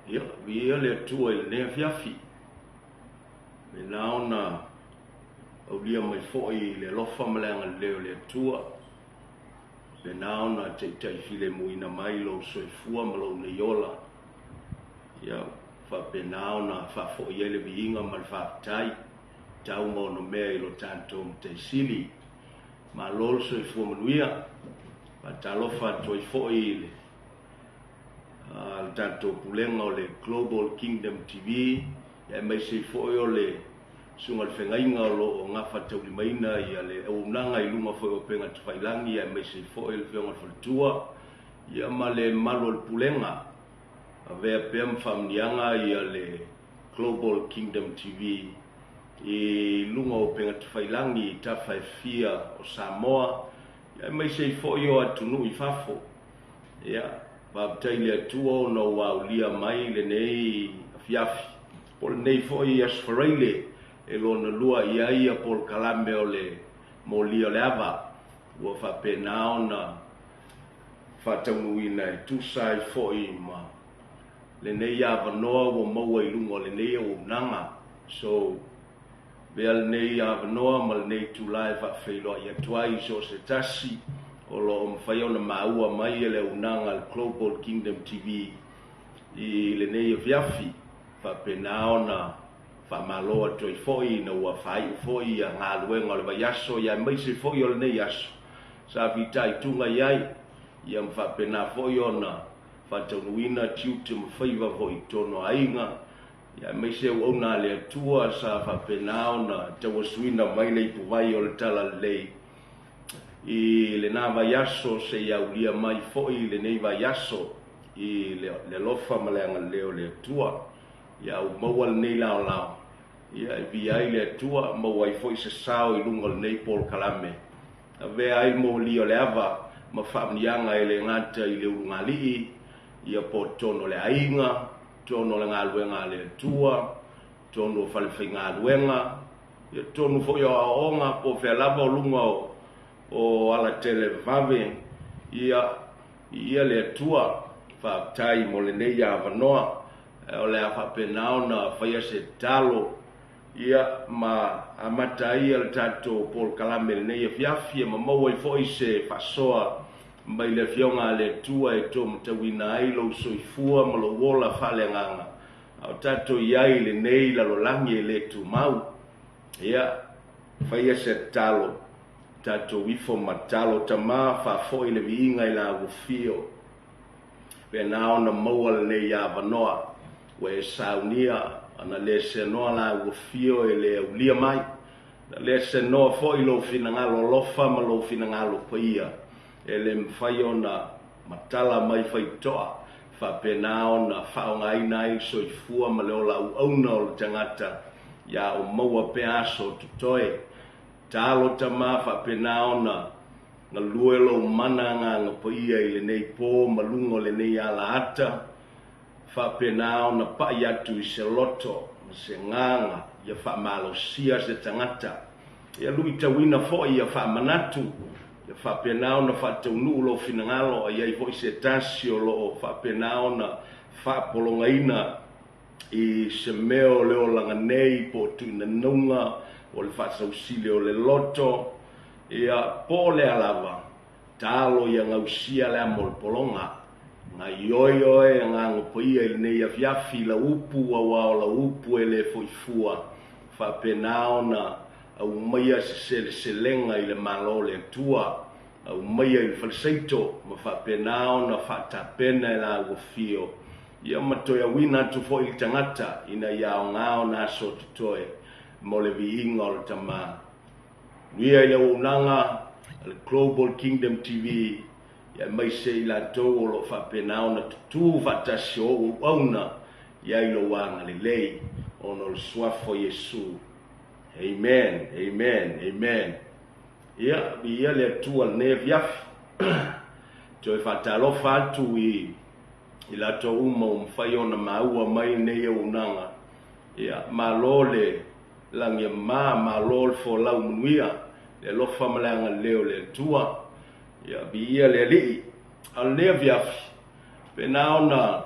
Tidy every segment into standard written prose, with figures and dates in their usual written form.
Ia, viia le Atua i lenei afiafi. Faapena ona aulia mai foi i le alofa ma le agalelei o le Atua. Faapena ona taitai filemuina mai lou soifua ma lou nei ola. Ia, faapena ona faafoi ai le viiga ma le faafetai tau ma ono mea i lo tatou Matai Sili. Malo le soifua manuia. Faatalofa atu ai foi i le le tatou Pulega o le Global Kingdom TV, aemaise ai foi o le Susuga i le Feagaiga o lo o gafataulimaina le auaunaga i luga foi o upega tafailagi, aemaise ai foi le Afioga i le Faletua, ia ma le mamalu o le Pulega. Avea pea ma faamanuiaga le Global Kingdom TV i luga o upega tafailagi i tafa e fia o Samoa, aemaise ai foi o atunuu i fafo. Ia, faafetai i le Atua ona ua aulia mai lenei afiafi, po o lenei foi Aso Faraile e lona lua i ai polokalame o le molia o le ava, ua faapena ona faataunuuina e tusa ai foi ma lenei avanoa ua maua i luga o lenei auaunaga. So, Avea lenei avanoa ma lenei itula e faafeiloai atu ai i so o se tasi o lo o mafai ona maua mai e le auaunaga a le Global Kingdom TV i lenei afiafi. Faapena ona faamalo atu ai foi ina ua faaiu foi ia galuega o le vaiaso ia aemaise foi o lenei aso sa fitaituga i ai ia ma faapena foi ona faataunuuina tiute ma faiva foi i totonu o aiga aemaise auauna a le Atua sa faapena ona tauasuina mai le ipuvai o le Talalelei i lena vaiaso seia aulia mai foi lenei vaiaso i le alofa ma le agalelei o le Atua. Ia ua maua lenei laolao, ia e viia ai le Atua, maua ai foi se sao i luga o lenei polokalame. Avea ai le molia o le ava ma faamanuiaga e le gata i le ulugalii, ia po o totonu o le aiga, totonu o le galuega a le Atua, totonu o falefaigaluega, ia totonu foi o aoaoga po o fea lava o luga o, o alatele vavave, ia, viia le Atua, faafetai mo lenei avanoa. O le a faapena ona faia se tatalo, ia, ma amata ai le tatou polokalame i lenei afiafi, ma maua ai foi se faasoa mai le Afioga a le Atua e taumatauina ai lou soifua ma lou ola faaleagaga, a o tatou i ai i lenei lalolagi e le tumau. Ia, faia se tatalo, tatou ifo ma tatalo, Tama, faafoi le viiga i la ua fio. Pena ona maua lenei avanoa, ua e saunia, ana le seanoa la ua fio e le aulia mai. Na le senoa foi lou finagalo alofa ma lou finagalo paia, e le mafai ona matala mai faitotoa, e faapena ona faaaogaina ai le soifua ma le ola auauna o le tagata ia o maua pea aso o totoe. Talo tama faapena ona galue lou mana agaga paia i lenei po ma luga o lenei alaata, Faapena ona pai atu i se loto ma se gaga ia faamalosia se tagata, ia luitauina foi ia faamanatu, ia faapena ona faataunuu lou finagalo, a i ai foi se tasi o lo o faapena ona faapologaina i se mea o le olaga nei po o tuinanauga o le faasausili o le loto, ia po o le a lava. Talo ia gausia le amo o le pologa. Gaioi oe Agaga Paia i lenei afiafi i lau upu aua o lau upu e le foi fua. Faapena ona aumaia se seleselega i le Malo o le Atua, aumaia i le faleseito ma faapena ona faatapena e la ua fio, ia ma toe auina atu foi i le tagata ina ia aoga ona aso totoe mo le viiga o le Tama. Manuia i le auaunaga a le Global Kingdom TV aemaise i latou o lo o faapena ona tutū faatasi o ou auauna i ai lou agalelei ona o le Suafa o Iesu. Amen, amen, amen. Ia, viia le Atua i lenei afiafi. Toe faatalofa atu i i latou uma ua mafai ona maua mai lenei auaunaga. Ia, malo le Lagi e mama, malo le folau manuia, le alofa ma le agalelei o le Atua. Ia, viia le Alii. A o lenei afiafi, pena ona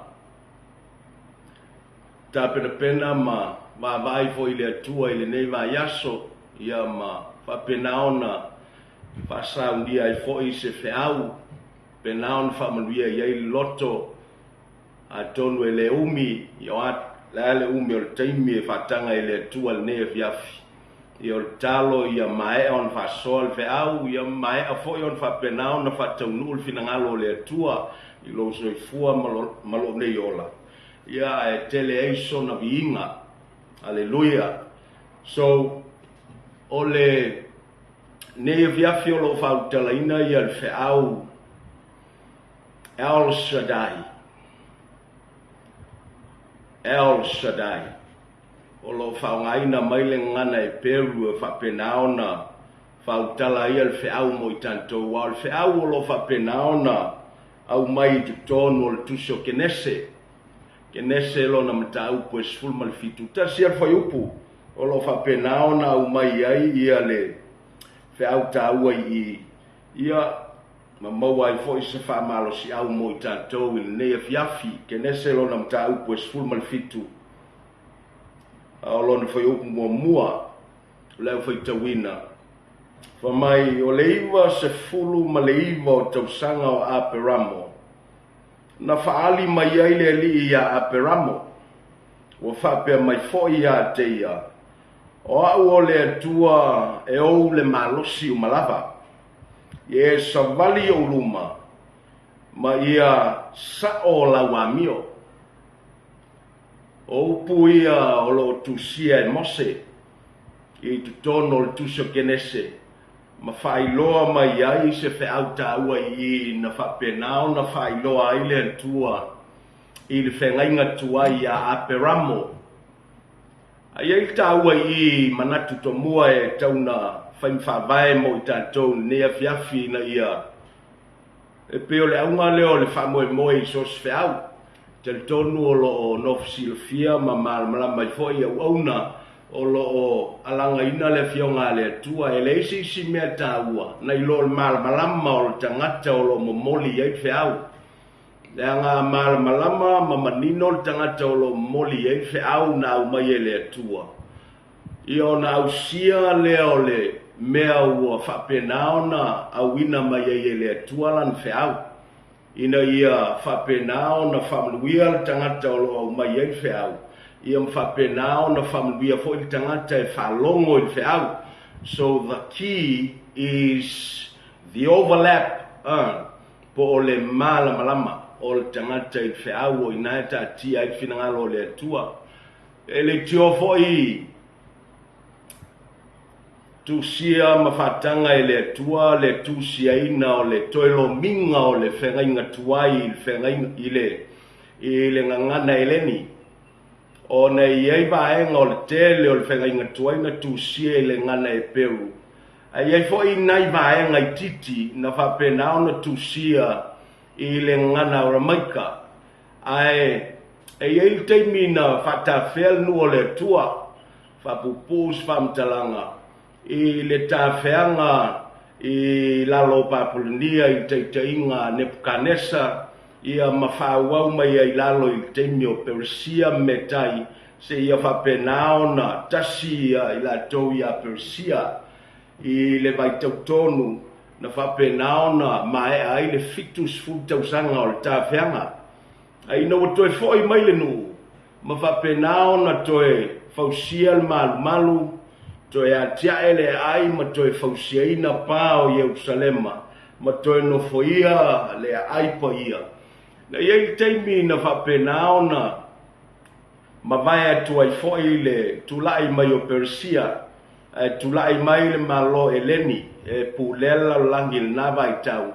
tapenapena ma vaavaai foi i le Atua i lenei vaiaso, ia ma faapena ona faasaunia ai foi se feau, pena ona faamanuia i ai le loto, atonu e le umi, ia o le a le umi o le taimi e faataga e le Atua lenei afiafi. Ia o le tatalo ia maea ona faasoa le feau, ia maea foi ona faapena ona faataunuu le finagalo o le Atua i lou soifua ma lou nei ola, ia ae tele ai sona viiga. Aleluia. So, o le nei afiafi o lo o faautalaina ia le feau El Shaddai. El Shaddai. O lo o faaaogaina mai le gagana Eperu e faapena ona faautala ai le feau mo i tatou, aua o le feau o lo o faapena ona aumai i totonu o le Tusi o Kenese. Kenese lona mataupu e 17, tasi lava le fuaiupu o lo o faapena ona aumai ai ia le feau taua i i, ia ma maua ai foi se faamalosiau mo i tatou i lenei afiafi. Kenese lona mataupu e 17, a o lona fuaiupu muamua o le au faitauina, fai mai, o le 99 o tausaga o Aperamo, na faaali mai ai le Alii iā Aperamo, ua faapea mai foi ia te ia, O au o le Atua e ou le malosi uma lava, ia e savali i ou luma, ma ia sao lau amio. O upu ia o lo o tusia e Mose i totonu o le Tusi o Kenese, ma faailoa mai ai se feau taua i i na faapena ona faailoa ai le Atua i le feagaiga tuai iā Aperamo. A i ai le taua i i manatu tomua e tau na fai ma faavae mo i tatou i lenei afiafi ina ia e pei o le auga lea o le faamoemoe i so o se feau. Talitonu o lo o nofo silafia ma malamalama ai foi auauna o lo o alagaina le Afioga a le Atua. E leai se isi mea taua nai lo le malamalama o le tagata o lo o momoli i ai le feau. Leaga a malamalama ma manino le tagata o lo o momoli i ai le feau na aumai e le Atua, ia ona ausia lea o le mea ua faapena ona auina mai ai e le Atua lana feau, ina ia faapena ona faamanuia le tagata o lo o aumai ai le feau, ia ma faapena ona faamanuia foi le tagata e faalogo i le feau. So the key is the overlap, po o le malamalama o le tagata i le feau o i ina e taatia ai le finagalo o le Atua. E leitioa foi Tusia ma faataga e le Atua le tusiaina o le toe lomiga o le feagaiga tuai i le feagaiga i le i le gagana Eleni, ona e i ai vaega o le tele o le feagaiga tuai na tusia i le gagana Eperu, ae i ai foi nai vaega itiiti na faapena ona tusia i le gagana Aramaika. Ae e i ai le taimi na faatafea le nuu o le Atua, faapuupuu se faamatalaga i le tafeaga i lalo o Papulenia i le taitaiga a Nepukanesa, ia ma faaauau mai ai i lalo i le taimi o Peresia ma Metai, seia faapena ona tasi ia i latou ia Peresia i le vaitau tonu na faapena ona maea ai le 70 tausaga o le tafeaga. A ina ua toe foi mai le nuu, ma faapena ona toe fausia le malumalu, toe atiae le aai ma toe fausiaina pa o Ierusalema, ma toe nofoia le aai paia. Na i ai le taimi na faapena ona mavae atu ai foi le tulai mai o Peresia, ae tulai mai le Malo Eleni e pulea le lalolagi i lena vaitau,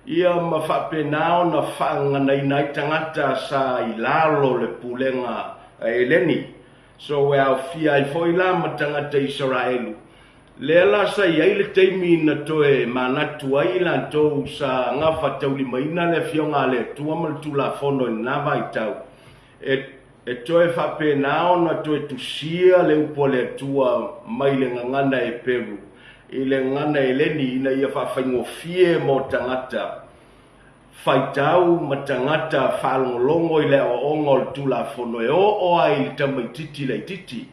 ia ma faapena ona faagaganaina ai tagata sa i lalo o le pulega a Eleni. So e aofia ai foi la ma tagata Isaraelu. Lea la sa i ai le taimi na toe manatu ai i latou sa gafataulimaina le Afioga a le Atua ma le Tulafono i lena vaitau, e e toe faapena ona toe tusia le upu a le Atua mai le gagana Eperu i le gagana Eleni ina ia faafaigofie mo tagata. Faitau ma tagata faalogologo i le aoaoga o le Tulafono e oo ai i le tamaitiiti laitiiti.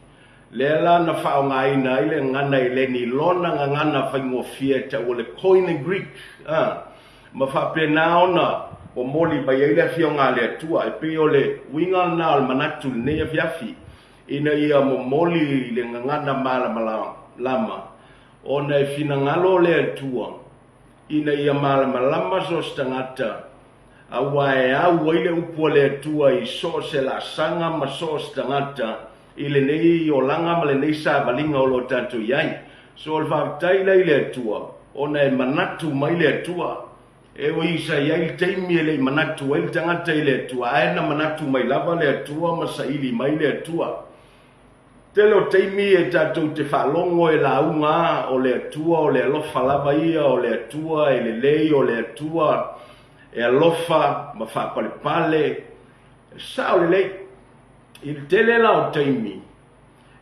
Lea la na faaaogaina ai le gagana Eleni i lona gagana faigofie e tau o le Koine Greek, a, ma faapena ona momoli mai ai le Afioga a le Atua. E pei o le uiga lena o le manatu i lenei afiafi, ina ia momoli i le gagana malamalama, ona e finagalo le Atua ina ia malamalama so o se tagata, aua e au ai le upu a le Atua i so o se laasaga ma so o se tagata i lenei olaga ma lenei savaliga o lo o tatou i ai. So o le faafetai la i le Atua, ona e manatu mai le Atua. E ui sa i ai le taimi e le i manatu ai le tagata i le Atua, ae na manatu mai lava le Atua ma saili mai le Atua. Tele o taimi e tatou te faalogo e lauga a, o le Atua o le alofa lava ia, o le Atua e lelei, o le Atua e alofa ma faapalepale. E sao lelei. I le tele la o taimi,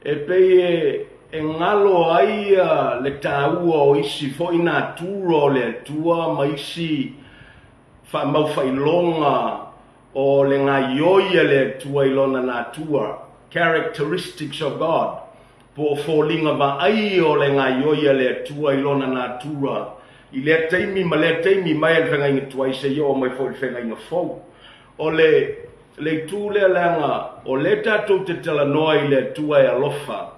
e pei e e galo ai le taua o isi foi natura o le Atua ma isi faamaufailoga o le gaioi a le Atua i Lona natura, characteristics of God, po o foliga vaaia o le gaioi a le Atua i Lona natura i lea taimi ma lea taimi mai le Feagaiga Tuai seia oo mai foi i le Feagaiga Fou. O le le itu lea leaga o lea tatou te talanoa i le Atua e alofa,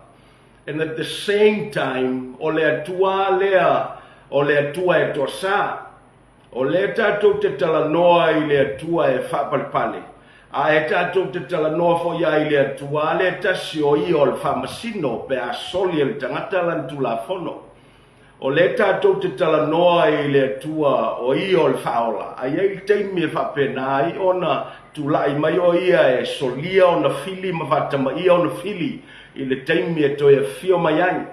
and at the same time o le Atua lea o le Atua e toasa. O lea tatou te talanoa i le Atua e faapalepale, ae tatou te talanoa foi lava i le Atua lea tasi o Ia o le faamasino pe a soli e le tagata lana Tulafono. O lea tatou te talanoa i le Atua o Ia o le Faaola, a i ai le taimi e faapena ai ona tulai mai o Ia e solia ona fili ma faatamaia ona fili i le taimi e toe afio mai ai.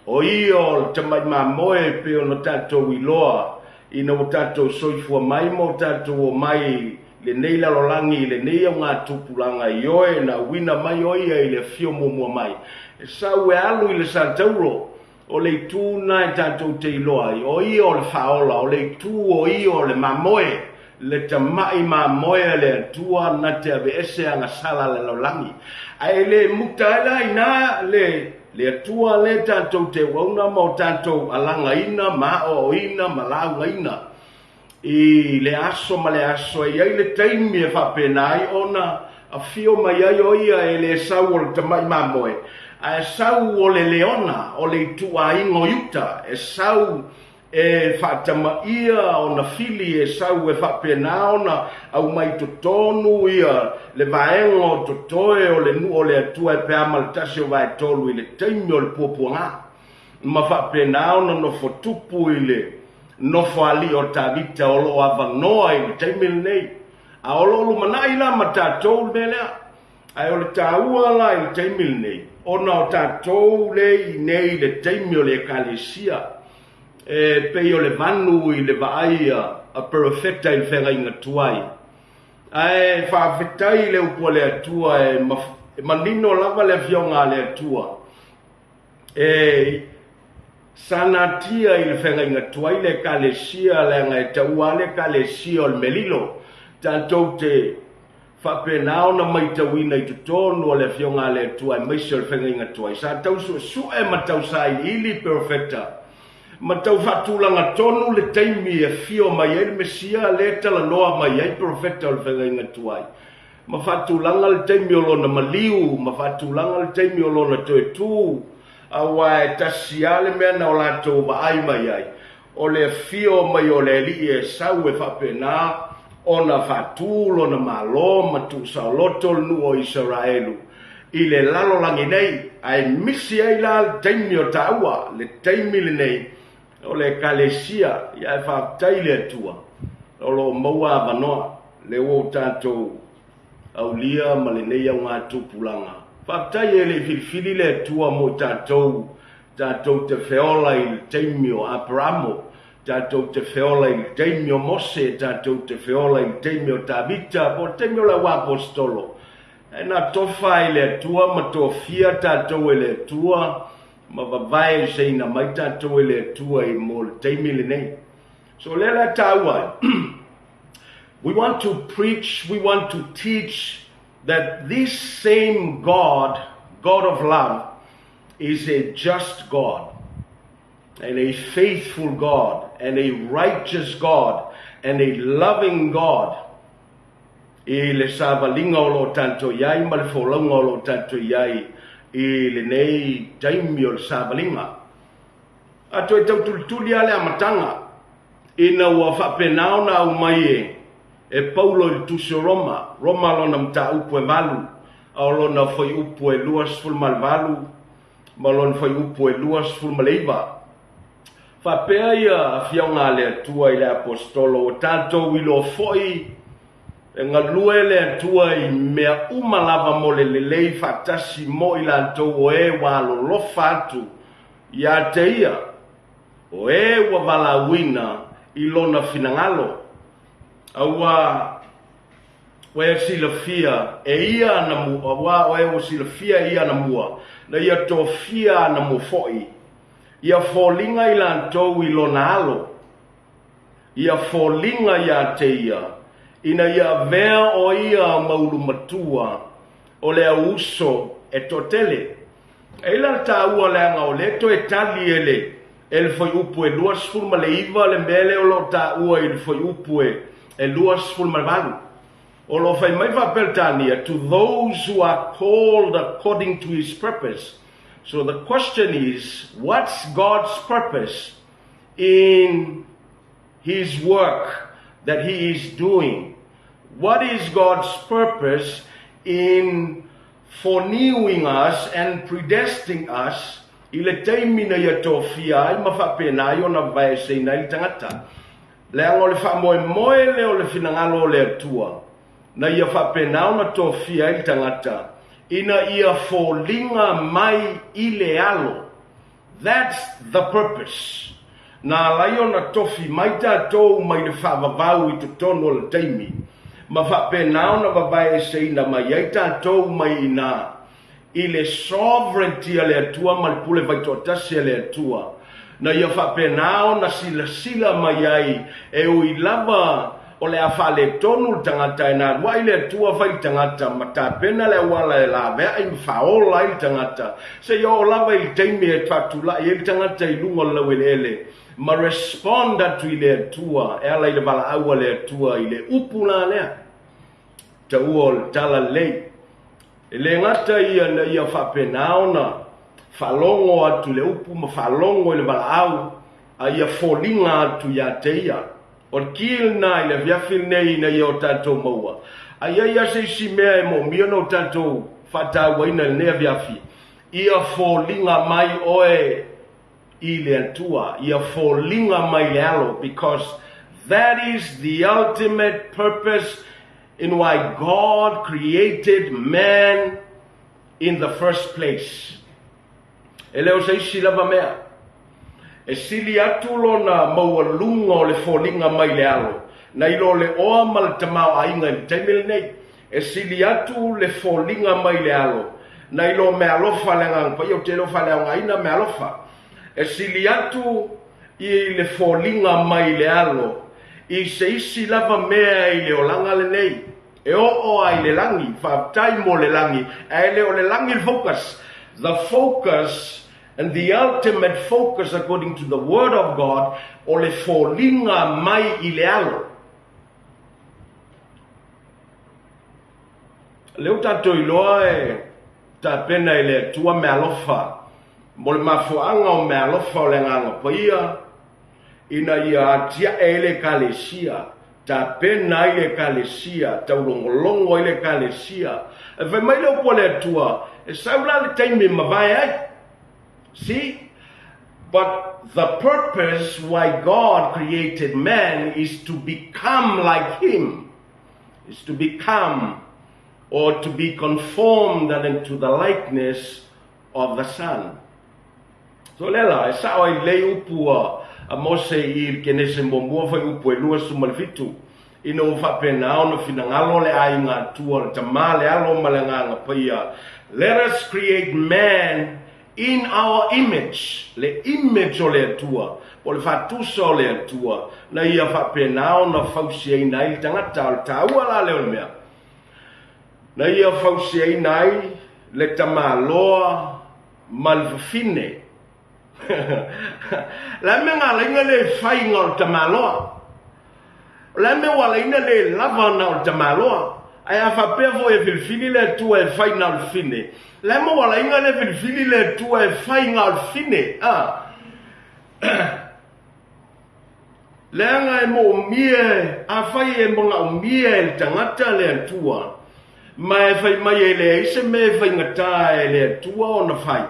O ia o le tamai mamoe e pei ona tatou iloa ina ua tatou soifua mai ma ua tatou omai i lenei lalolagi i lenei augatupulaga ioe na auina mai o ia i le afio muamua mai e sau e alu i le satauro. O le itu lena e tatou te iloa ai o ia o le Faaola, o le itu o ia o le mamoe, le tamai mamoe a le Atua na te aveese agasala a le lalolagi. Ae le muta ai la inā le Le Atua lea tatou te auauna ma o tatou alagaina ma aoaoina ma laugaina i le aso ma le aso, e i ai le taimi e faapena ai ona afio mai ai o ia e le sau o le tamai mamoe, ae sau o le leona o le ituaiga o Iuta, e sau E faatamaia ona fili e sau e faapena ona aumai totonu ia le vaega o totoe o le nuu o le Atua e pe a ma le tasi o vaetolu i le taimi o le puapuaga, ma faapena ona nofo tupu i le nofoalii o Tavita o lo o avanoa i le taimi lenei. A o lo o lumanai la ma tatou le mea lea. Ae o le taua la i le taimi lenei, ona o tatou le i inei i le taimi o le Ekalesia, e pei o le vanu i le vaai a perofeta i le feagaiga tuai. Ae faafetai i le upu a le Atua e manino lava le Afioga a le Atua e sa natia i le feagaiga tuai le Ekalesia, leaga e taua lava le Ekalesia o le mea lilo. Tatou te faapena ona maitauina i totonu o le Afioga a le Atua aemaise o le feagaiga tuai, sa tau suesue ma tau sailiili perofeta ma tau faatulaga tonu le taimi e afio mai ai le Mesia lea e talanoa mai ai perofeta o le feagaiga tuai, ma faatulaga le taimi o lona maliu, ma faatulaga le taimi o lona toe tu, aua e tasi lava le mea na o latou vaai mai ai, O le afio mai o le Alii e sau e faapena ona faatu lona malo ma tuusaoloto le nuu o Isaraelu i le lalolagi nei, ae misi ai la le taimi o taua, le taimi lenei o le Ekalesia. Ia ae faafetai i le Atua o lo o maua avanoa lea ua o tatou aulia ma lenei augatupulaga. Faafetai e le i filifili le Atua mo i tatou Tatou te feola i le taimi o Aperamo, tatou te feola i le taimi o Mose, tatou te feola i le taimi o Tavita, po o le taimi o le auaposetolo. Ae na tofa ai le Atua ma tofia tatou e le Atua ma vavaeseina mai tatou e le Atua i mo le taimi lenei. So o lea la e taua ai. We want to preach, we want to teach that this same God, God of love, is a just God and a faithful God and a righteous God and a loving God i le savaliga o lo o tatou i ai ma le folauga o lo o tatou i ai i lenei taimi o le savaliga. A toe tautulituli lava le amataga ina ua faapena ona aumai e e Paulo i le Tusi o Roma, Roma lona mataupu e 8, a o lona fuaiupu e 28 ma lona fuaiupu e 29. Faapea ia afioga a le Atua i le Aposetolo, ua tatou iloa foi e galue le Atua i mea uma lava mo le lelei faatasi mo i latou o e ua alolofa atu ia te ia, o e ua valaauina i lona finagalo, a ua ua e silafia e ia ana mua, aua o e ua silafia e ia ana mua, na ia tofia ana mua foi, ia foliga i latou i lona alo, ia foliga ia te ia, ina ia avea o ia ma ulu matua o le au uso e toatele. E i la le taua leaga o lea toe tali e le e le fuaiupu e 29 le mea lea o lo o taua i le fuaiupu e e 28. O lo o fai mai faa-Peretania, to those who are called according to his purpose. So the question is, what's God's purpose in his work that he is doing? What is God's purpose in foreknowing us and predestining us i le taimi na ia tofia ai ma faapena ai ona vaeseina ai le tagata? Leaga o le faamoemoe lea o le finagalo o le Atua na ia faapena ona tofia ai le tagata ina ia foliga mai i le alo. That's the purpose. Na ala ai ona tofi mai tatou mai le faavavau i totonu o le taimi, ma faapena ona vavaeeseina mai ai tatou mai i ina i le sovereignty a le Atua ma le pule faitoatasi a le Atua, na ia faapena ona silasila mai ai e ui lava o le a faaletonu le tagata e na aluaʻi le Atua fai le tagata ma tapena le auala e laveaʻi ma faaola ai le tagata seia oo lava i le taimi e faatulaʻi ai le tagata i luga o le laueleele ma respond atu i le Atua e ala i le valaau a le Atua i le upu la lea taua o le tala lelei. E le gata ia na ia faapena ona faalogo atu i le upu ma faalogo i le valaau, a ia foliga atu ia te ia. O le ki lena i le afiafi lenei ina ia o tatou maua. A i ai lava se isi mea e moomia ona o tatou faatauaina i lenei afiafi, ia foliga mai oe i le Atua, ia foliga mai le alo, because that is the ultimate purpose in why God created man in the first place. E le o se isi lava mea. E sili atu lona maualuga o le foliga mai le alo, nai lo le oa ma le tamaoaiga i le taimi lenei. E sili atu le foliga mai le alo, nai lo meaalofa a le Agaga Paia, ou te le o faaleaogaina meaalofa. E sili atu i le foliga mai le alo i se isi lava mea i le olaga lenei. E oo a i le lagi, faafetai mo le lagi, ae le o le lagi le focus. The focus and the ultimate focus according to the word of God, o le foliga mai i le alo. Lea ua tatou iloa e tapena e le Atua meaalofa mo le mafuaaga o meaalofa o le Agaga Paia ina ia atiae ai le Ekalesia, tapena ai le Ekalesia, taulogologo ai le Ekalesia. E fai mai le upu a le Atua, e sau la le taimi e mavae ai. See? But the purpose why God created man is to become like him, is to become or to be conformed unto the likeness of the Son. So lea la, e sao ai lelei upu a, a Mose i le Kenese muamua fuaiupu e 27, ina ua faapena ona finagalo le aiga Atua, le Tama, le Alo ma le Agaga Paia, Let us create man In our image, le image o le Atua, po o le faatusa o le Atua, na ia faapena ona fausiaina ai le tagata. O le taua la lea o le mea, na ia fausiaina ai le tamaloa ma le fafine. O le a le mea na ala ai ona le fai na o le tamaloa? O le a le mea ua ala ai ona le lava na o le tamaloa? Ae a faapea foi e filifili le Atua e fai na o le fafine, o le a le mea ua ala ai ona le filifili le Atua e fai na o le fafine? A. Leaga e moomia, afai e manaomia e le tagata le Atua, ma e fai mai e leai se mea e faigata e le Atua ona fai,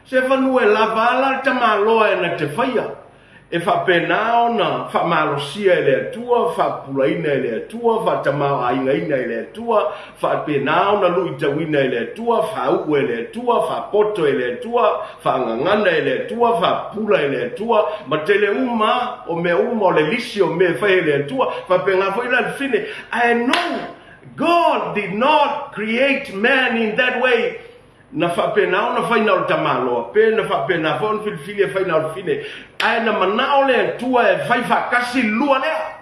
Sefanua e lava a la le tamaloa e na te faia, e faapena ona faamalosia e le Atua, faapupulaina e le Atua, faatamaoaigaina e le Atua, faapena ona luitauina e le Atua, faauu e le Atua, faapoto e le Atua, faagagana e le Atua, faapupula e le Atua, ma tele uma o mea uma o le lisi o mea e fai e le Atua, faapena foi la le fine. Ae no, God did not create man in that way. Na faapena ona fai na o le tamaloa, pe na faapena foi ona filifili e fai na o le fine, ae na manao le Atua e fai faatasi le lua lea,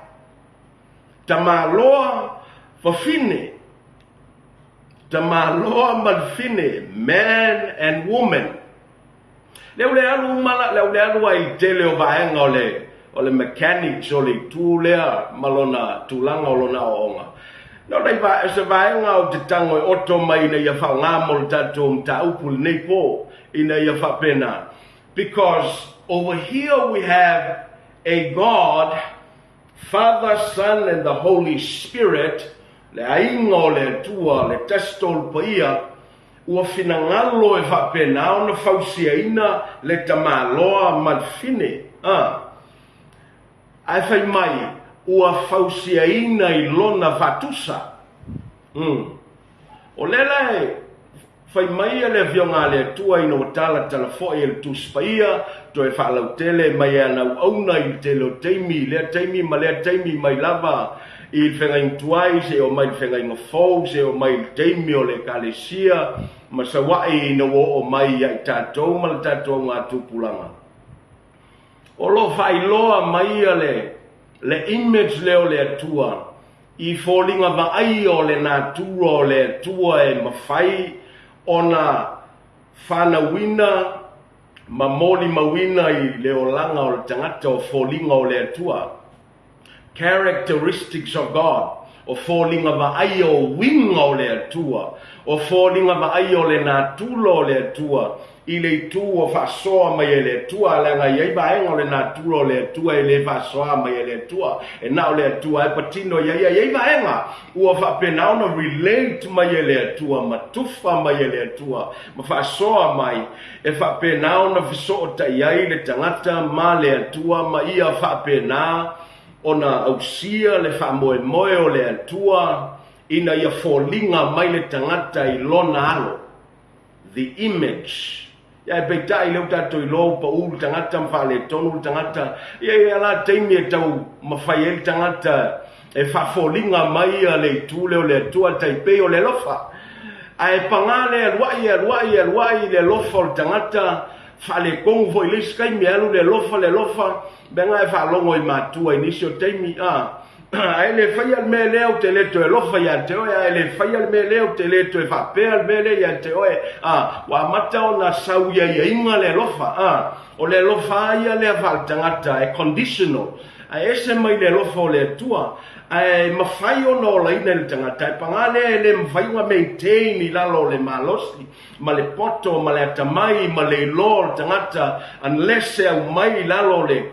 tamaloa, fafine, tamaloa ma le fine, man and woman. Lea ua le alu uma la, lea ua le alu ai i le tele o vaega o le, o le mechanics o le itu lea ma lona tulaga o lona aoaoga. Na o nai va, se vaega ou te tago e oto mai ina ia faaaoga mo le tatou mataupu i lenei po, ina ia faapena. Because over here we have a God, Father, Son and the Holy Spirit, le aiga o le Atua, le Tasi Tolu Paia, Ua finagalo e faapena ona fausiaina le tamaloa ma le fine, a. Ae fai mai, ua fausiaina i lona faatusa. Umm. O lea la e fai mai le Afioga a le Atua ina ua talatala foi e le Tusi Paia, toe faalautele mai e ana auauna i le tele o taimi, i lea taimi ma lea taimi mai lava i le feagaiga tuai seia oo mai i le feagaiga fou, seia oo mai i le taimi o le Ekalesia ma saua'i ina ua oo mai ia i tatou ma le tatou augatupulaga. O lo o faailoa mai le, le image lea o le Atua i foliga vaaia o le natura o le Atua e mafai ona fanauina ma molimauina i le olaga o le tagata o foliga o le Atua. Characteristics of God, o foliga vaaia o uiga o le Atua, o foliga vaaia o le natura o le Atua, i le itu ua faasoa mai e le Atua, leaga e i ai vaega o le natura o le Atua e le faasoa mai e le Atua, e na o le Atua e patino i ai, e i ai vaega ua faapena ona relate mai e le Atua ma tufa mai e le Atua ma faasoa mai e faapena ona fesootai ai le tagata ma le Atua ma ia faapena ona ausia le faamoemoe o le Atua ina ia foliga mai le tagata i lona alo, the image. Ia, ae peitai lea ua tatou iloa ua pau le tagata ma faaletonu le tagata. Ia, e i ai la taimi e tau mafai ai le tagata e faafoliga mai le itu lea o le Atua tai pei o le alofa. Ae paga lea e alu ai, e alu ai, e alu ai le alofa o le tagata, faaletonu foi i le isi taimi, e alu le alofa, le alofa, mea na e faalogo i matua i nisi o taimi, a, a e le faia le mea lea ou te le toe alofa ia te oe, a e le faia le mea lea ou te le toe faapea le mea lea ia te oe, a, ua amata ona sau i aiaiga le alofa, a, o le alofa lava ia lea faaletagata e conditional, Ae ese mai le alofa o le Atua, ae mafai ona olaina e le tagata, ae paga lea e le mafai ona maintain i lalo o le malosi ma le poto ma le atamai ma le iloa o le tagata unless e aumai i lalo o le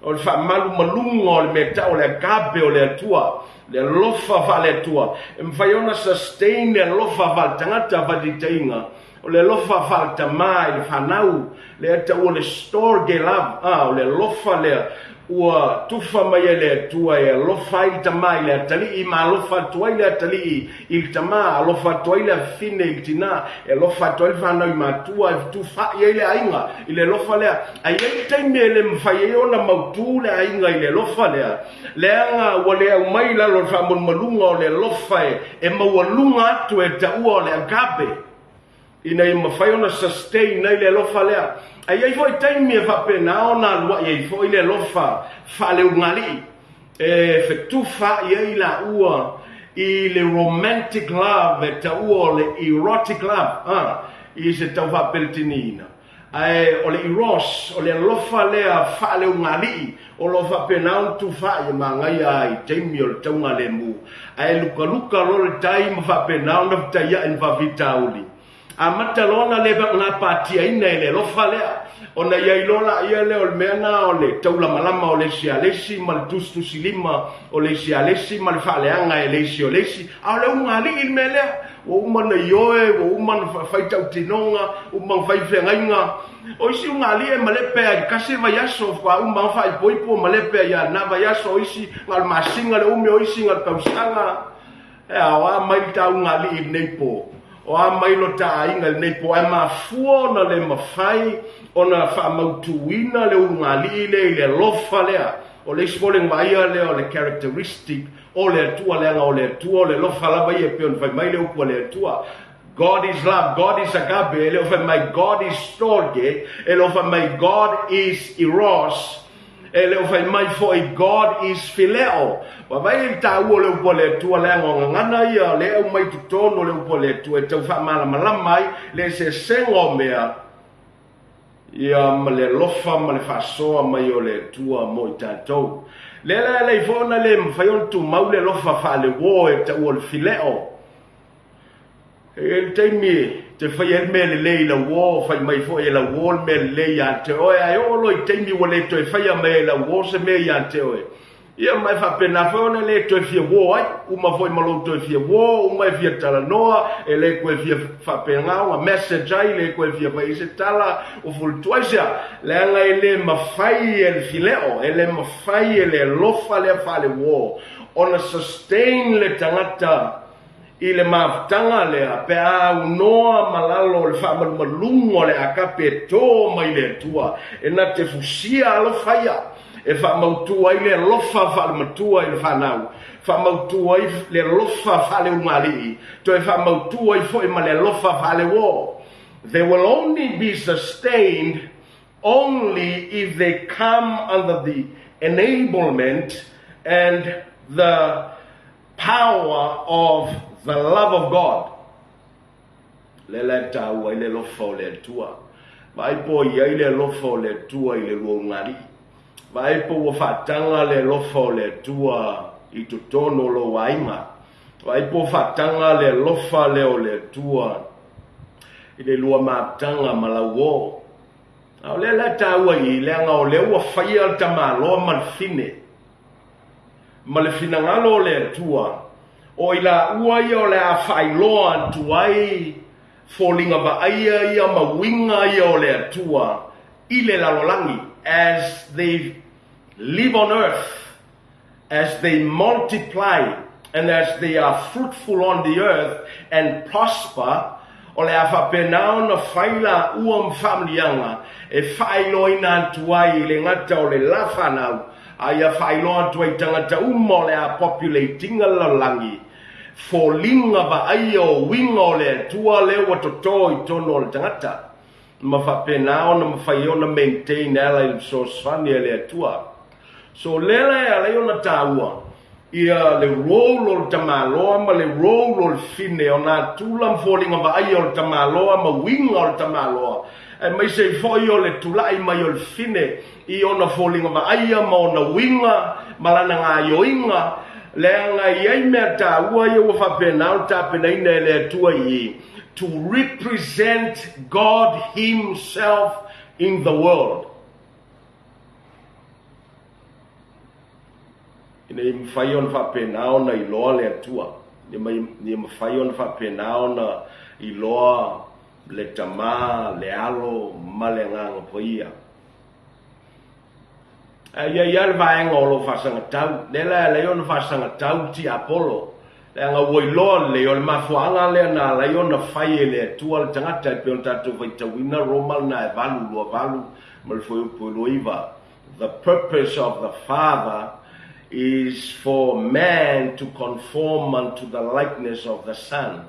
o le faamalumaluga o le mea tau o le agape o le Atua, le alofa faale-Atua. E mafai ona sustain le alofa faale-tagata faataitaiga, O le alofa faaletama i le fanau, lea e taua le storge love, a, o le alofa lea ua tufa mai e le Atua e alofa ai le tama i le atalii ma alofa atu ai le atalii i le tama, alofa atu ai le afafine i le tina, e alofa atu ai le fanau i matua, e fetufaai ai le aiga i le alofa lea. Ae i ai le taimi e le mafai ai ona mautu le aiga i le alofa lea, leaga ua le aumai i lalo o le faamalumaluga o le alofa e maualuga atu e taua o le agape. Ina ia mafai ona sustain ai le alofa lea. Ae i ai foi taimi e faapena ona aluai ai foi le alofa faaleulugalii, e fetufaai ai laua i le romantic love e taua o le erotic love, a, i se tau faapeletiniina. Ae o le eros, o le alofa lea faaleugaalii o lo o faapena ona tufaai e magaia ai i taimi o le taugalemu, ae lukaluka loa le tai ma faapena ona fetaiai ma faafitauli. Amata loa ona le gapatiaina e le alofa lea, ona i ai loa laia lea o le mea lena o le taulamalama o le isi a le isi ma le tusitusilima o le isi a le isi ma le faaleaga e le isi o le isi, a o le ugaalii le mea lea. Ua uma ona ioe, ua uma ona fai tautinoga, uma ona fai feagaiga. O isi ugaalii e malepe lava i le tasi vaiaso, faatoa uma lava ona faaipoipo malepe ai lava i lena vaiaso, o isi na o le masina le umi, o isi na o le tausaga. E a, o a mai le ta ugaalii i lenei po? O a mai lo ta aiga i lenei po? Ae mafua ona le mafai ona faamautuina le ulugalii lea i le alofa lea. O le isi foi o le vaaia lea o le characteristic o le Atua, leaga o le Atua o le alofa lava ia e pei ona fai mai le upu a le Atua. God is love, God is agape, e le o fai mai God is storge, e le o fai mai God is eros, e le o fai mai foi God is phileo. Vaavaai i le taua o le upu a le Atua, leaga o gagana ia o lea e aumai i totonu o le upu a le Atua e tau faamalamalama ai le eseesega o mea Ia ma le alofa ma le faasoa mai o le Atua mo i tatou. Lea la e ala ai foi ona le mafai ona tumau le alofa faaleuo e taua o le fileo. E i ai le taimi e te faia ai le mea lelei i lau uo, fai mai foi e lau uo le mea lelei ia te oe, ae oo loa i taimi ua le toe faia mai e lau uo se mea ia te oe, Ia, ma e faapena foi ona le toe fia uo ai, uma foi ma lou toe fia uo, uma e fia talanoa, e le toe fia faapena ona message ai, le toe fia fai ai se tala, ua fulutu. Aisea? Leaga e le mafai e le fileo, e le mafai e le alofa lea faale-uo ona sustain le tagata i le mafutaga lea pe a aunoa ma lalo o le faamalumaluga o le agape e to mai le Atua e na te fusia alofa ia e faamautu ai le alofa faalematua i le fanau, faamautu ai le alofa faaleulugalii, toe faamautu ai foi ma le alofa faaleuo. They will only be sustained only if they come under the enablement and the power of the love of God. Lea la e taua ai le alofa o le Atua. Vaai po o i ai le alofa o le Atua i le lua ugali'i. Vaai po ua faataga le alofa o le Atua i totonu o lou aiga. Vaai po o faataga le alofa lea o le Atua i le lua mataga ma lau uo. A o lea la e taua i i, leaga o lea ua faia le tamaloa ma le fine. ma le finagalo o le Atua, o i laua ia o le a faailoa atu ai foliga vaaia ia ma uiga ia o le Atua i le lalolagi, as they live on earth, as they multiply and as they are fruitful on the earth and prosper, o le a faapena ona fai laua ma faamanuiaga e faailoaina atu ai i le gata o le la fanau, A ia faailoa atu ai i tagata uma o le a populate ina le lalolagi, foliga vaaia o uiga o le Atua lea ua toto i totonu o le tagata, ma faapena ona mafai ai ona maintain e ala i le fesoasoani a le Atua. So lea la e ala ai ona taua ia le role o le tamaloa ma le role o le fine o nā tula ma foliga vaaia o le tamaloa ma uiga o le tamaloa, aemaise ai foi o le tulai mai o le fine i ona foliga vaaia ma ona uiga ma lana gaoioiga, leaga e i ai mea taua ia ua faapena ona tapenaina e le Atua i i, to represent God Himself in the world. Ina ia mafai ona faapena ona iloa le Atua, ina ia mafai ona faapena ona iloa le Tama, le Alo ma le Agaga Paia. Ae i ai lava le vaega o lo o faasagatau, lea la e ala ai ona faasagatau le tiapolo, leaga ua iloa lelei o le mafuaaga lea na ala ai ona fai e le Atua le tagata e pei ona tatou faitauina Roma lena e 8, 28 ma le fuaiupu e 29. The purpose of the Father is for man to conform unto the likeness of the Son.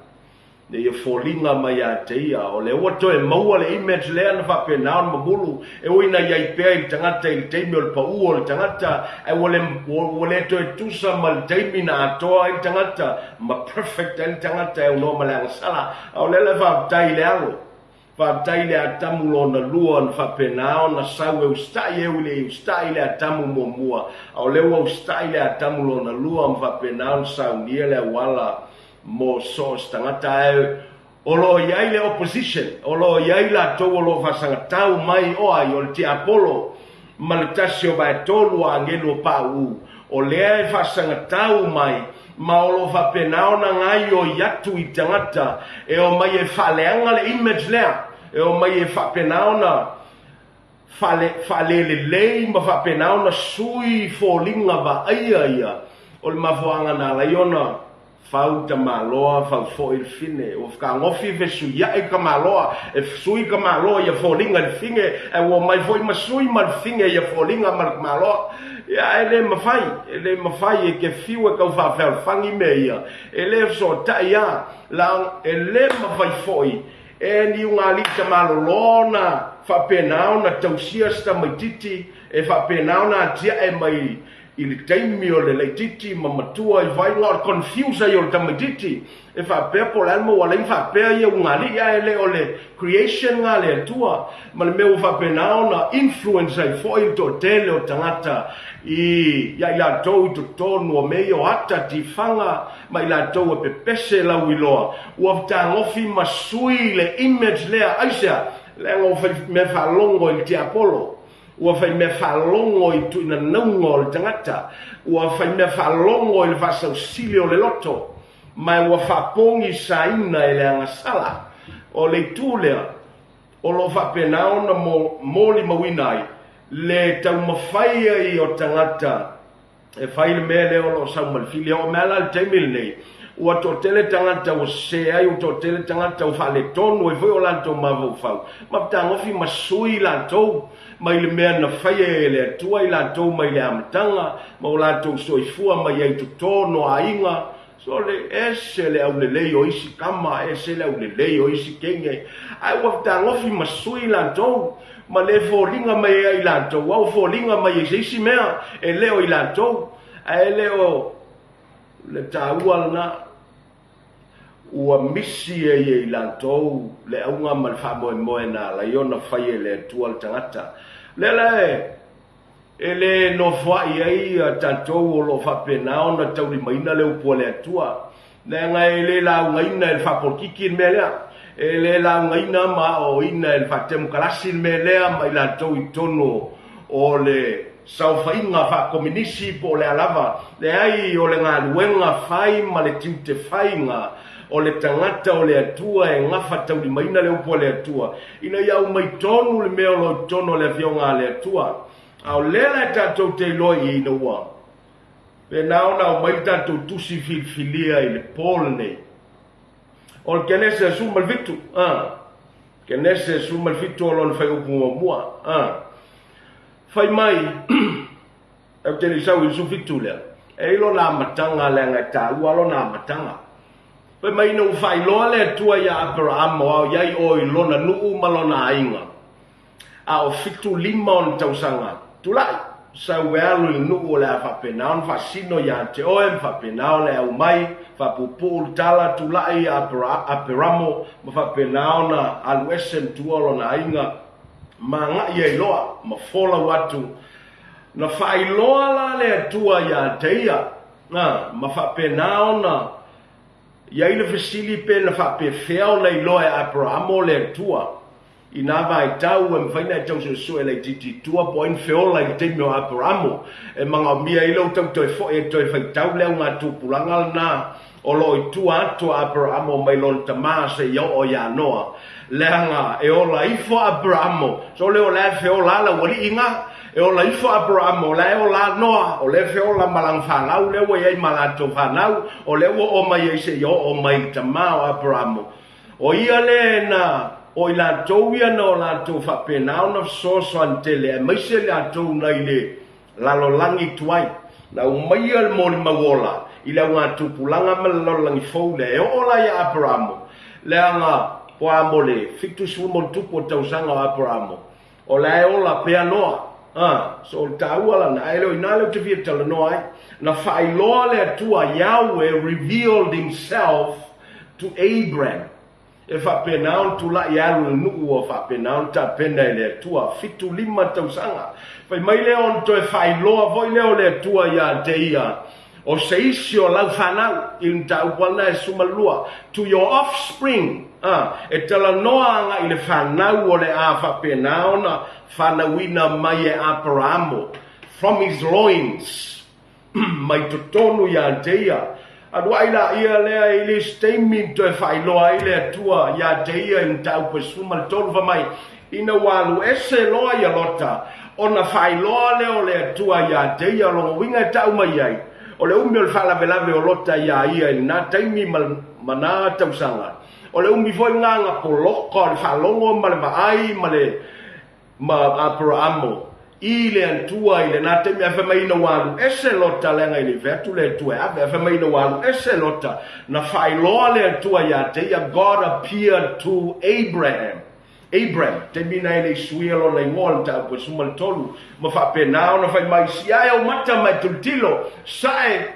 Ia foliga mai ia te ia, o lea ua toe maua le image lea na faapena ona mamulu, e ui ina i ai pea i le tagata i le taimi o le pau o le tagata, ae ua le, ua le toe tusa ma le taimi na atoa ai le tagata ma perfect ai le tagata e aunoa ma le agasala. A o lea la e faafetai i le alo, faafetai i le Atamu lona lua na faapena ona sau e usitai, e ui le i usitai i le Atamu muamua, a o lea ua usitai le Atamu lona lua ma faapena ona saunia le auala mo so o se tagata, ae o lo o i ai le opposition, o lo o i ai latou o lo o faasagatau mai, o ai? O le tiapolo ma le tasi o vaetolu o agelu o pauu, o lea e faasagatau mai, ma o lo o faapena ona gaioi atu i tagata e omai e faaleaga le image lea, e omai e faapena ona faalelelei ma faapena ona sui foliga vaaia ia o le mafuaaga na ala ai ona fau tamaloa, fau foi le fine. Ua fetagofi fesuiai tamaloa, e sui tamaloa ia foliga i le fine, ae ua omai foi ma sui ma le fine ia foliga ma le tamaloa. Ia, ae le mafai, e le mafai, e te fiu e tau faafealofani mea ia, e le fesootai lava, la, e le mafai foi E ni ugali'i tamalolo ona faapena ona tausia se tamaitiiti e faapena ona atia'e mai i le taimi o le laitiiti ma matua i vaaiga o le confuse ai o le tamaitiiti e faapea po o le a le mea ua ala ai ona faapea ia ugali'i ae le o le creation lena a le Atua ma le mea ua faapena ona influence ai foi le toatele o tagata i ia i latou i totonu o mea ia o ata tifaga ma i latou e pepese lauiloa, ua fetagofi ma sui le image lea. Aisea? Leaga ua fai mea faalogo i le tiapolo, ua fai mea faalogo i tuinanauga o le tagata, ua fai mea faalogo i le faasausili o le loto, ma ua faapogisaina e le agasala. O le itu lea o lo o faapena ona molimauina ai le taumafai ai o tagata e fai le mea lea o lo o sau ma le fili. E oo mai lava la i le taimi lenei, ua toatele tagata ua sese ai, ua toatele tagata ua faaletonu ai foi o latou mafaufau, ma fetagofi ma sui latou mai le mea na faia e le Atua i latou mai le amataga, ma o latou soifua mai ai i totonu o aiga. Sole, ese le aulelei o isi tama, ese le aulelei o isi teine, ae ua fetagofi ma sui latou, ma le foliga mai ia i latou, a ua foliga mai i se isi mea e le o i latou, ae le o le taua lena. Ua misi ai e i latou le auga ma le faamoemoe na ala ai ona fai e le Atua le tagata. O lea la e E le nofoa'i ai tatou o lo o faapena ona taulimaina le upu a le Atua, leaga e le laugaina e le faapolokiki le mea lea, e le laugaina ma aoaoina e le faatemokarasi le mea lea ma i latou i totonu o le saofaiga faakominisi po o le a lava. Leai, o le galuega fai ma le tiute faiga o le tagata o le Atua e gafataulimaina le upu a le Atua, ina ia aumai tonu le mea o lo o i totonu o le Afioga a le Atua. A o lea la e tatou te iloa i ina ua pena ona aumai le tatou tusi filifilia i le po lenei. O le Kenese 17, a, Kenese 17 o lona fuaiupu muamua, a, fai mai, Ou te le i sau i le 17 lea, e i lona amataga leaga e taua lona amataga. Fai mai ina ua faailoa le Atua iā Aperaamo a o i ai oe i lona nuu ma lona aiga, a o 75 ona tausaga, tulai, sau e alu i le nuu o le a faapena ona faasino iā te oe ma faapena ona e aumai, faapuupuu le tala, tulai Aperamo ma faapena ona alu ese ma tua o lona aiga, ma agai ai loa ma folau atu. Na faailoa la le Atua iā te ia, ā, ma faapena ona i ai le fesili pe na faapefea ona iloa e Aperamo le Atua i nā vaitau e mafai ona e tau suesue laitiiti i tua po o ai na feola i le taimi o Aperamo e manaomia ai lou tau toe foi e toe faitau le augatupulaga lenā o lo o i tua atu a Aperamo mai lona tama seia oo iā Noa, leaga e ola ifo a Aperamo, sole o la e feola a laualii na, e ola ifo a Aperamo, o la e ola a Noa, o lea e feola ma lana fanau, lea ua i ai ma latou fanau, o lea ua oo mai ai seia oo mai i le tama o Aperamo. O ia lea na, o i latou ia na o latou faapena ona fesoasoani tele, aemaise latou nai le lalolagi tuai, na aumaia le molimau ola i le augatupulaga ma le lalolagi fou lea e oo la iā Aperamo. Leaga po a mo le 70+ o tausaga o Aperamo, o la e ola pea Noa. A, so o le taua lana, ae le o i ina lea ou te fia talanoa ai. Na faailoa le Atua, Yahweh revealed himself to Abram. E faapena ona tulai e alu i le nuu ua faapena ona tapena e le Atua, 75 tausaga. Fai mai lea ona toe faailoa foi lea o le Atua ia te ia, o se isi o lau fanau, i le mataupu lava lena e 12, to your offspring, a, e talanoa agai i le fanau o le a faapena ona fanauina mai e Aperamo, from his loins. mai totonu ia te ia. Alu ai laia lea i le isi taimi toe faailoa ai le Atua ia te ia i mataupu e 13 fai mai, Ina ua alu ese loa ia Lota, ona faailoa lea o le Atua ia te ia, lona uiga e tau mai ai, o le umi o le faalavelave o Lota ia ia i lena taimi ma na tausaga, o le umi foi lena na poloka o le faalogo ma le vaai ma le ma Aperaamo i le Atua i lena taimi, ae fai mai ina ua alu ese Lota, leaga e le i fai atu le Atua e ave, ae fai mai ina ua alu ese Lota, na faailoa le Atua ia te ia, God appeared to Abraham. Abram, taimi na e le i suia lona igoa le mataupu e 13, ma faapena ona fai mai, si ae ou mata ma e tilotilo, sae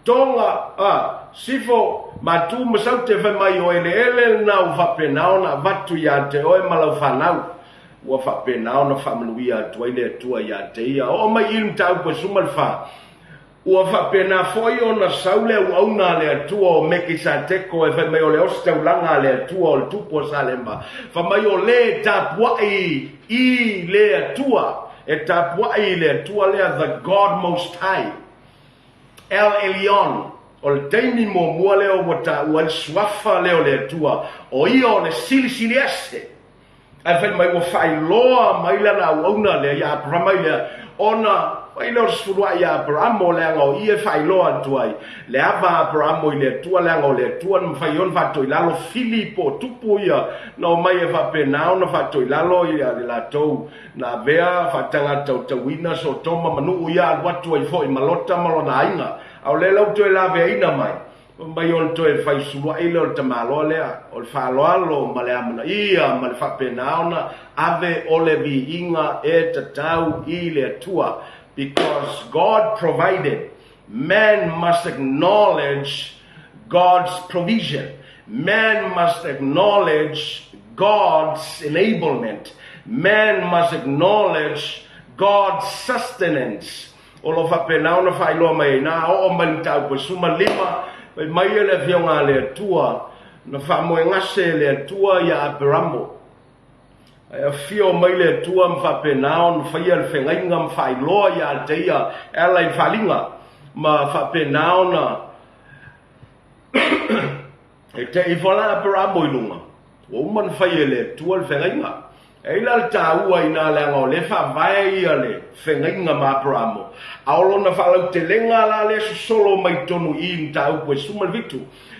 Tonga, a, Sifo, Matu ma Saute fai mai o eleele lena ua faapena ona avatu ia te oe ma lau fanau. Ua faapena ona faamanuia atu ai le Atua ia te ia. Oo mai i le mataupu e 14. Ua faapena foi ona sau le auauna a le Atua o Mekisateko e fai mai o le ositaulaga a le Atua o le tupu o Salema. Fai mai o le e tapuai i le Atua, e tapuai i le Atua lea, the God Most High. El Elyon, o le taimi muamua lea ua taua ai le suafa lea o le Atua, o ia o le Silisili Ese. Ae fai mai ua faailoa mai lana auauna lea ia Aperama i lea, ona fai lea o le sefuluai ia Aperamo, leaga o ia e faailoa atu ai le ava a Aperamo i le Atua, leaga o le Atua na mafai ona faatoilalo fili po o tupu ia na omai e faapena ona faatoilalo ia le latou Na avea faatagatautauina Sotoma ma nuu ia alu atu ai foi ma Lota ma lona aiga. A o lea la ua toe laveaina mai, fai mai ona toe fai suluai lea o le tamaloa lea, o le faaaloalo ma le amanaia ma le faapena ona ave o le viiga e tatau i le Atua. Because God provided, man must acknowledge God's provision. Man must acknowledge God's enablement. Man must acknowledge God's sustenance. O lo o faapena ona faailoa mai ai na oo mai le mataupu e 15, fai mai e le Afioga a le Atua, na faamoegase e le Atua ia Aperamo. Ae afio mai le Atua ma faapena ona faia le fegaiga ma faailoa ia te ia e ala i le faaliga, ma faapena ona E te ifo la Aperamo i luga, ua uma ona fai e le Atua le fegaiga. E ai la le taua i ina leaga o lea e faavae ia le fegaiga ma Aperamo, a o lona faalautelega la lea sosolo mai totonu i i le mataupu e 17.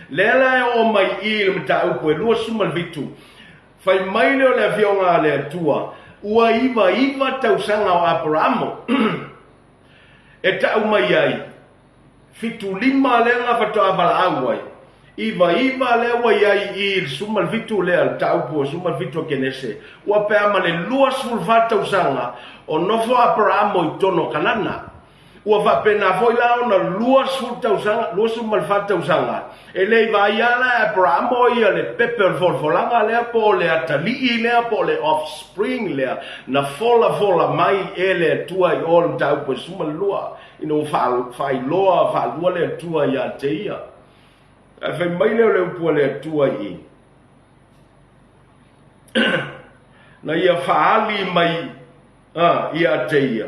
Lea la e oo mai i i le mataupu e 27, fai mai lea o le Afioga a le Atua, ua 99 tausaga o Aperamo e tau mai ai, 75 lea na faatoa valaau ai, 99 lea ua i ai i le 17 lea, le taupu o 17 o Kenese, ua pea ma le 24 tausaga o nofo Aperamo i totonu o Kanana. Ua faapena foi la ona 20 tausaga, 24 tausaga, e le i vaaia la e Aperamo ia le pepe o le folafolaga lea po o le atalii lea po o le offspring lea na folafola mai e le Atua i o le mataupu e 12. Ina ua faailoa faalua le Atua ia te ia. Ae fai mai lea o le upu a le Atua i i. Na ia faaali mai ia te ia.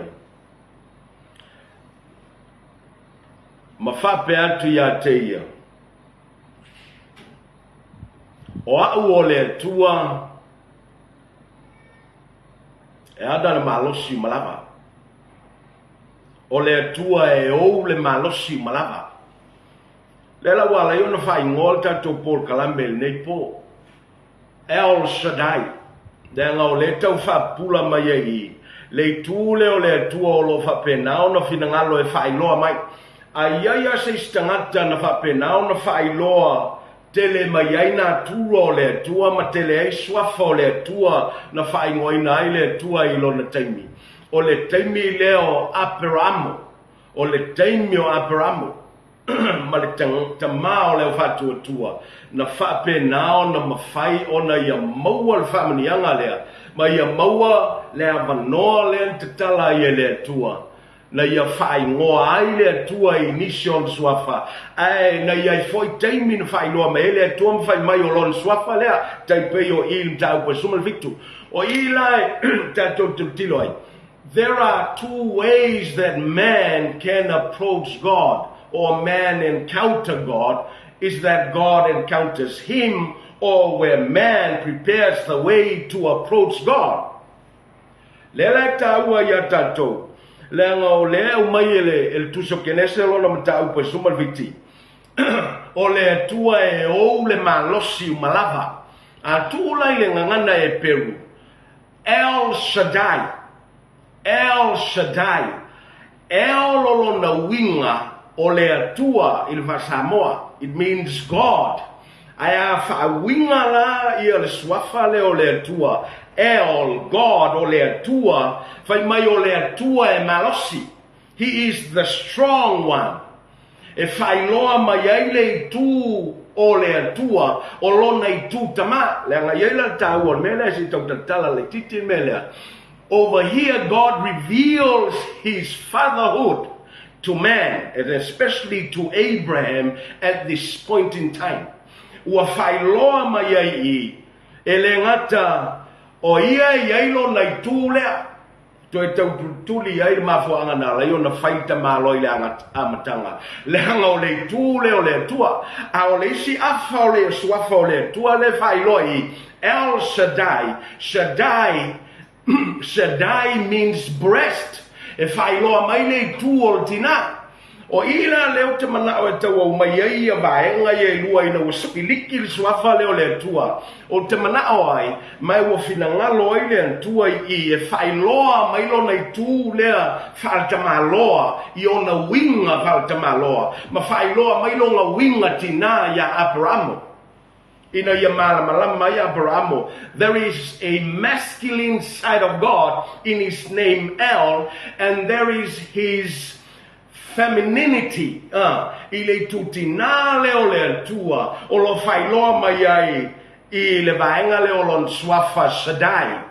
Ma faapea atu ia te ia. O au o le Atua e ana le malosi ma lava. O le Atua e ou le malosi uma lava. Lea la ua ala ai ona faaigoa le tatou polokalame i lenei po, El Shaddai, leaga o lea e tau faapupula mai ai i le itu lea o le Atua o lo o faapena ona finagalo e faailoa mai. A i ai lava se isi tagata na faapena ona faailoa tele mai ai natura o le Atua ma tele ai suafa o le Atua na faaigoaina ai le Atua i lona taimi. O le taimi lea o Aperamo, o le taimi o Aperamo ma le tama o le aufaatuatua, na faapena ona mafai ona ia maua le faamanuiaga lea, ma ia maua le avanoa lea na tatala ai e le Atua, na ia faaigoa ai le Atua i nisi o ona suafa, ae na i ai foi taimi na faailoa mai ai le Atua ma fai mai o lona suafa lea, tai pei o i le mataupu e 17. O i la e tatou tilotilo ai, There are two ways that man can approach God or man encounter God is that God encounters him or where man prepares the way to approach God. Lea la e taua ia tatou, leaga o lea e aumai e le, e le Tusi o Kenese lona mataupu e suma le viti. O le Atua e ou le malosi uma lava. A tuu la i le gagana Eperu, El Shaddai, El Shaddai, El o lona uiga o le Atua i le faa-Samoa, it means God. Ae a faauiga la ia le suafa lea o le Atua, El, God, o le Atua, fai mai o le Atua e malosi, He is the strong one. E faailoa mai ai le itu o le Atua, o lona itu tama. Leaga e i ai la le taua o le mea lea, se i tau talatala laitiiti le mea lea. Over here God reveals his fatherhood to man, and especially to Abraham at this point in time. Ua faailoa mai ai i, e le gata o ia e i ai lona itu lea, Toe tautulituli ai le mafuaaga na ala ai ona fai le tamaloa i le amataga, leaga o le itu lea o le Atua, a o le isi afa o le suafa o le Atua lea e faailoa i El Shaddai, Shaddai, Shaddai means breast, e faailoa mai le itu o le tinā. O i la lea ou te manao e tauau mai ai ia vaega ia e lua ina ua sipiliki le suafa lea o le Atua, ou te manao ai, ma e ua finagalo ai le Atua i i e faailoa mai lona itu lea faaletamaloa i ona uiga faaletamaloa, ma faailoa mai lona uiga tinā iā Aperamo. Ina ia malamalama ai Aperamo, there is a masculine side of God in his name El, and there is his femininity, i le itu tinā lea o le Atua, o lo o faailoa mai ai i le vaega lea o lona suafa Shaddai,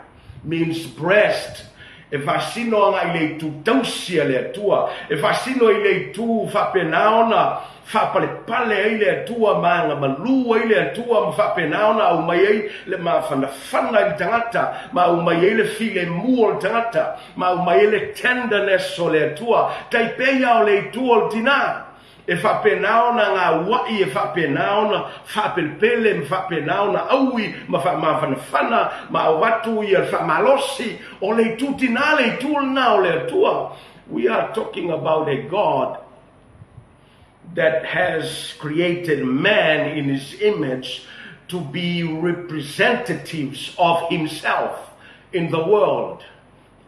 means breast, e faasino agai i le itu tausi a le Atua, e faasino i le itu faapena ona faapalepale ai le Atua ma agamalu ai le Atua ma faapena ona aumai ai le mafanafana i le tagata, ma aumai ai le filemu o le tagata, ma aumai ai le tenderness o le Atua, tai pei lava o le itu o le tinā. E faapena ona gaua'i, e faapena ona faapelepele, ma faapena ona aui, ma faamafanafana, ma avatu ia le faamalosi. O le itu tinā le itu lena o le Atua. We are talking about a God that has created man in his image to be representatives of himself in the world.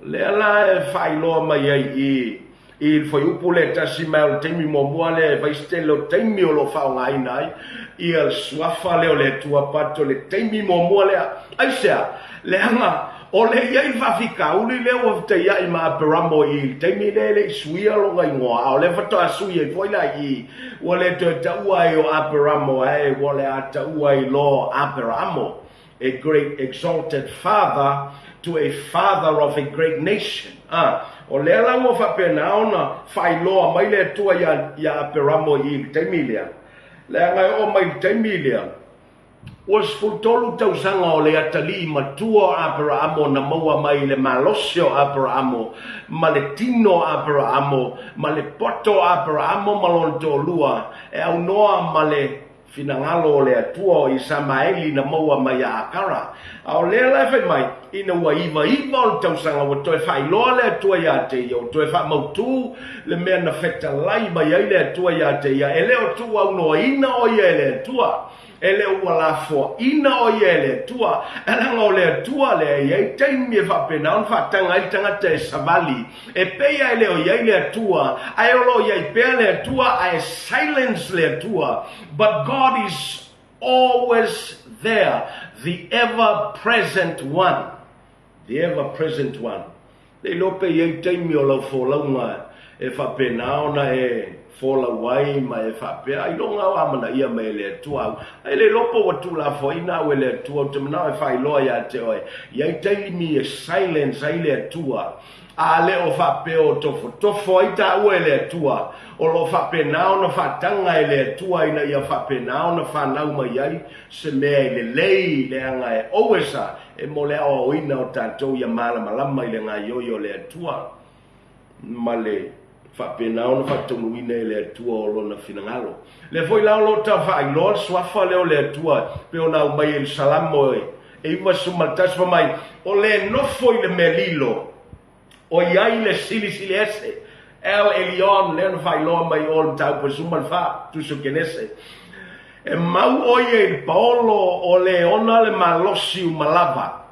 Lea la e faailoa mai ai i i le fuaiupu lea e tasi mai o le taimi muamua lea e fai se tele o taimi o lo o faaaogaina ai ia le suafa lea o le Atua but o le taimi muamua lea. Aisea? Leaga o le i ai le faafitauli lea ua fetaiai ma Aperamo i le taimi lea e le i suia lona igoa a o lea faatoa sui ai foi la i ua le toe taua ai o Aperamo ae ua le a taua ai loa Aperamo. A great exalted father to a father of a great nation. A, o lea la ua faapena ona faailoa mai le Atua iā, iā Aperamo i le taimi lea. Leaga e oo mai i le taimi lea, ua 13 tausaga o le atalii matua o Aperaamo na maua mai i le malosi o Aperaamo, ma le tino o Aperaamo, ma le poto o Aperaamo ma lona toalua, e aunoa ma le Finagalo o le Atua o Isamaeli na maua mai ia Akara. A o lea la e fai mai, ina ua ivaiva o le tausaga ua toe faailoa le Atua ia te ia, ua toe faamautu le mea na fetalai mai ai le Atua ia te ia, e le o tuuaunoaina o ia e le Atua, e le o ua lafoaina o ia e le Atua, ae leaga o le Atua lea e i ai taimi e faapena ona faataga ai le tagata e savali, E pei a e le o i ai le Atua, ae o lo o i ai pea le Atua, ae silence le Atua, but God is. always there, the ever present one. The ever present one. Le iloa pe i ai taimi o lau folauga e faapena ona e folau ai ma e faapea, ailoga o amanaia mai e le Atua au. Ae le iloa po ua tuulafoaiina au e le Atua, ou te manao e faailoa ia te oe, i ai taimi e silence ai le Atua, a le o faapea o tofotofo ai taua e le Atua, o lo o faapena ona faataga e le Atua ina ia faapena ona fanau mai ai se mea e lelei, leaga e always a e mo le aoaoina o tatou ia malamalama i le gaoioi o le Atua ma le faapena ona faataunuuina e le Atua o Lona finagalo. Lea foi la o lo o tau faailoa le suafa lea o le Atua pei ona aumai e le Salamo e 91 fai mai, O le nofo i le mea lilo, o i ai le Silisili Ese, El Elyon, lea na faailoa mai o le mataupu e 14, Tusi o Kenese. E mau ʻo ia i le paolo o le ona le malosi uma lava.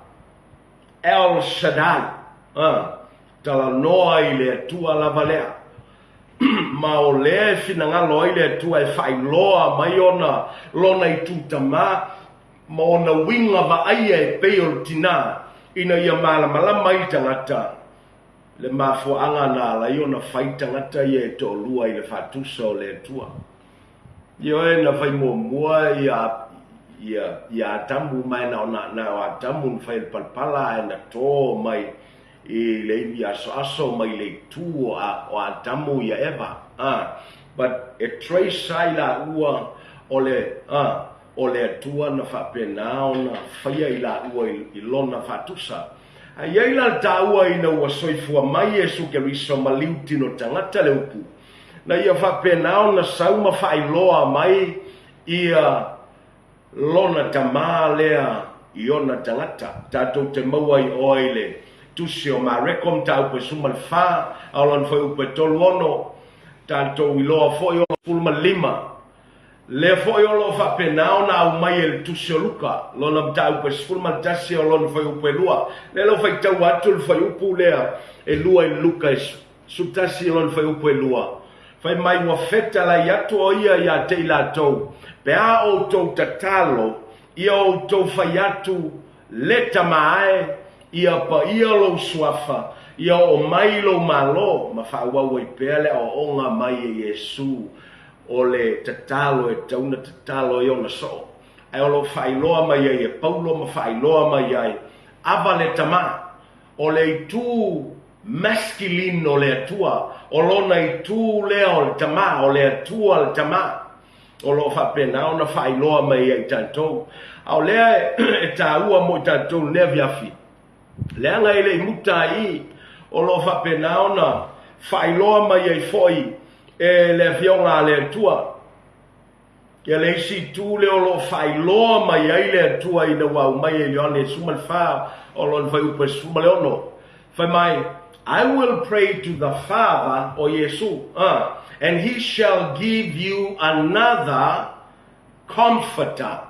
El Shaddai, a, talanoa i le Atua lava lea. Ma o lea e finagalo ai le Atua e faailoa mai ona lona itu tamā ma ona uiga vaaia e pei o le tinā, ina ia malamalama ai le tagata le mafuaaga na ala ai ona fai tagata ia e toalua i le faatusa o le Atua. Ioe, na fai muamua ia ia ia Atamu ma e na ona na o Atamu na fai e le palapala ae na tō mai i le ivi asoaso mai le itu o a o Atamu ia Eva. A but e trace ai laua o le a o le Atua na faapena ona faia i laua i, i lona faatusa. A i ai la le taua ina ua soifua mai Iesu Keriso ma liu tino tagata le upu, na ia faapena ona sau ma faailoa mai ia lona Tama lea i ona tagata. Tatou te maua i oe i le Tusi o Mareko mataupu e 14, a o lona fuaiupu e 36, tatou iloa foi o 15. Lea foi o lo o faapena ona aumai e le Tusi o Luka, lona mataupu e 11 o lona fuaiupu e 2. Lea la ua faitaua atu le fuaiupu lea e 2 i le Luka e 11 lona fuaiupu e 2. Fai mai ua fetalai atu o ia ia te i latou, pe a outou tatalo, ia outou fai atu le Tama ae, ia paia lou suafa, ia oo mai lou malo, ma faaauau ai pea le aoaoga mai e Iesu o le tatalo e tatau ona tatalo ai ona soo. Ae o lo o faailoa mai ai e Paulo ma faailoa mai ai, Ava le Tama, O le itu masculine o le Atua, o lona itu lea o le Tama, o le Atua le Tama, o lo o faapena ona faailoa mai ia i tatou. A o lea e taua mo i tatou i lenei afiafi, leaga e le i muta ai i, o lo o faapena ona faailoa mai ai foi e le Afioga a le Atua, Ia le isi itu lea o lo o faailoa mai ai le Atua ina ua aumai e Ioane 14 o lona fuaiupu e 16. Fai mai, I will pray to the Father, o Iesu, and he shall give you another Comforter.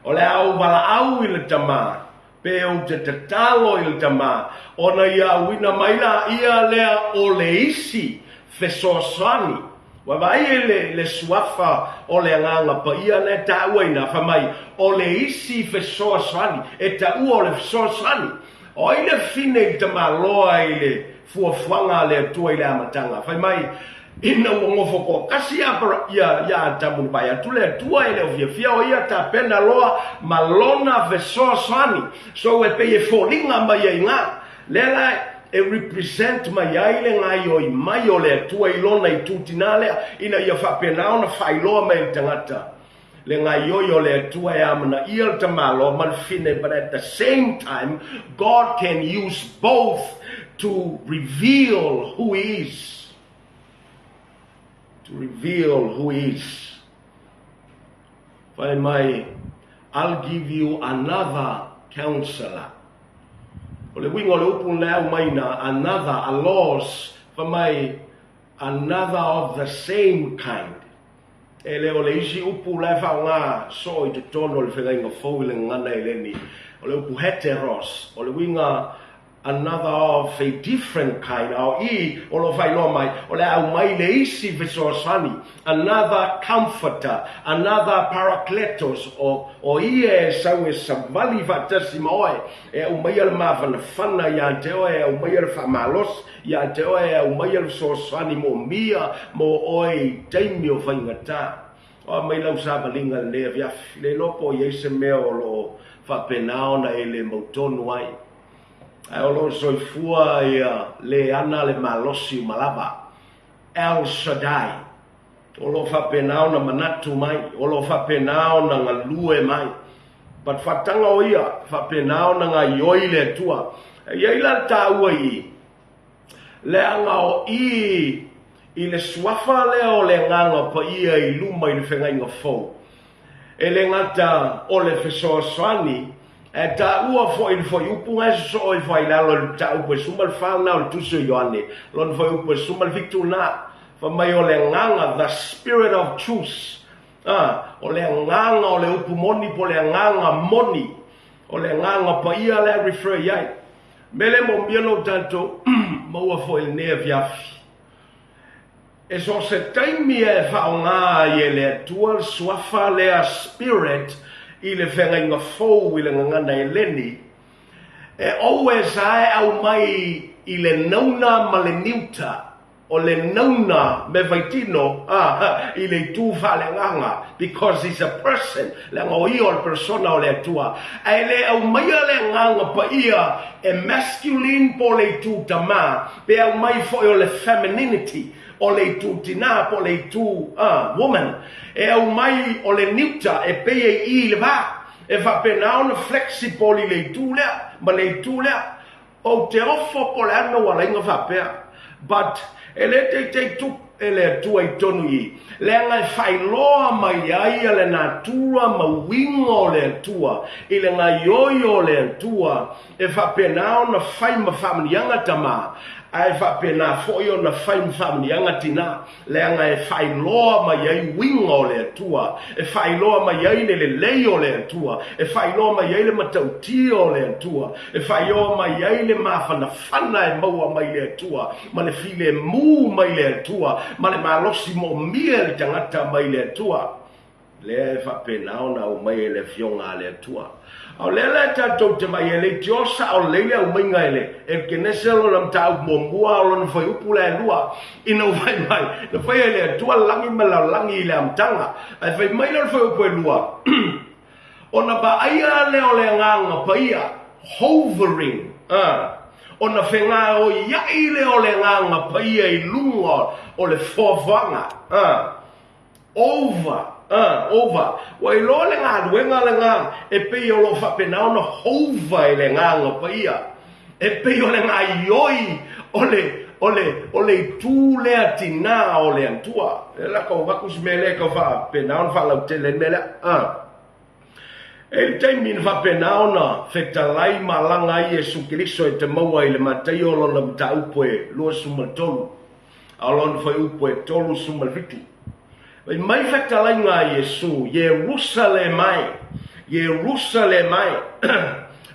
O le a ou valaau i le Tama, Pe ou te tatalo i le Tama, ona ia auina mai la ia lea o le isi fesoasoani. Ua vaai e le, le suafa o le Agaga Paia lea e taua ina, fai mai, o le isi fesoasoani, e taua o le fesoasoani. O ai le fine i le tamaloa i le fuafuaga a le Atua i le amataga? Fai mai, Ina ua nofo toatasi ia ia Atamu na vaai atu le Atua e le o fiafia o ia tapena loa ma lona fesoasoani. So e pei e foliga mai ai iga. Lea la e represent mai ai le gaioi mai o le Atua i lona itu tina lea ina ia faapena ona faailoa mai i le tagata le gaioi o le Atua e amanaia le tamaloa ma le fine but at the same time God can use both to reveal who he is. To reveal who he is. Fai mai, I'll give you another counselor. O le uiga o le upu na aumai na, another, allos, fai mai, another of the same kind. E le o le isi upu la e faaaoga soo i totonu o le Feagaiga Fou i le gagana Eleni, o le upu heteros, o le uiga Another of a different kind, a o i o lo o faailoa mai, o le a aumai le isi fesoasoani, another comforter, another parakletos, o, o ia e sau e savali faatasi ma oe, e aumaia le mafanafana ia te oe, e aumaia le faamalosi ia te oe, e aumaia le fesoasoani moomia mo oe i taimi o faigata. O a mai lau savaliga i lenei afiafi, le iloa po o i ai se mea o lo o faapena ona e le mautonu ai. Ae o lo o soifua ia le ana le malosi uma lava. El Shaddai. O lo o faapena ona manatu mai, o lo o faapena ona galue mai. But faataga o ia, faapena ona gaioi le Atua. E i ai la le taua i i, leaga o i i le suafa lea o le Agaga Paia i luma i le Feagaiga Fou. E le gata o le fesoasoani, ae taua foi le fuaiupu na e sosoo ifo ai i lalo i le mataupu e 14 lena o le Tusi o Ioane, lona fuaiupu e 17 lena, fai mai o le Agaga, the Spirit of Truth, a, o le Agaga o le upu moni po o le Agaga moni, o le Agaga Paia lea e refer i ai. Mea lea e moomia ona tatou maua foi i lenei afiafi, E so o se taimi e faaaoga ai e le Atua le suafa lea Spirit i le feagaiga fou i le gagana Eleni, e always lava e aumai i le nauna ma le niuta, o le nauna me vaitino i le itu faaleagaga, because he's a person, leaga o ia o le persona o le Atua. Ae le aumaia le Agaga Paia e masculine po o le itu tamā, Pe aumai foi o le femininity, o le itu tinā po o le itu woman, e aumai o le neuter e pei e i i le va, e faapena ona flexible i le itu lea ma le itu lea. Ou te ofo po o le a le mea ua ala ai ona faapea. But e le teitei tupu e le Atua i tonu i i, leaga e faailoa mai ai le natura ma uiga o le Atua i le gaioio o le Atua E faapena ona fai ma faamanuiaga tama, ae faapena foi ona fai ma faamanuiaga tina, leaga e faailoa mai ai uiga o le Atua, e faailoa mai ai le lelei o le Atua, e faailoa mai ai le matautia o le Atua, e faailoa mai ai le mafanafana e maua mai le Atua, ma le filemu mai le Atua, ma le malosi moomia e le tagata mai le Atua. Lea e faapena ona aumai e le Afioga a le Atua. A o lea la e tatou te vaai e leitioa sao lelei le aumaiga e le e le Kenese lona mataupu muamua a o lona fuaiupu la e lua ina ua fai mai, na faia e le Atua le lagi ma le lalolagi i le amataga. Ae fai mai lona fuaiupu e lua, ona vaaia lea o le Agaga Paia, hovering, ona fegaoiai lea o le Agaga Paia i luga o le foafoaga. Over, over. Ua iloa le galuega lena e pei o lo o faapena ona hover e le Agaga Paia. E pei o le gaioi o le, o le, o le itu lea tinā o le Atua. E la kau avatu si mea lea e tau faapena ona faalautele ai le mea lea. E i le taimi na faapena ona fetalai ma alaga ai Iesu Keriso e te maua i le Mataio lona mataupu e 23. A o lona fuaiupu e 37. Fai mai fetalaiga a Iesu, Ierusalema e, Ierusalema e,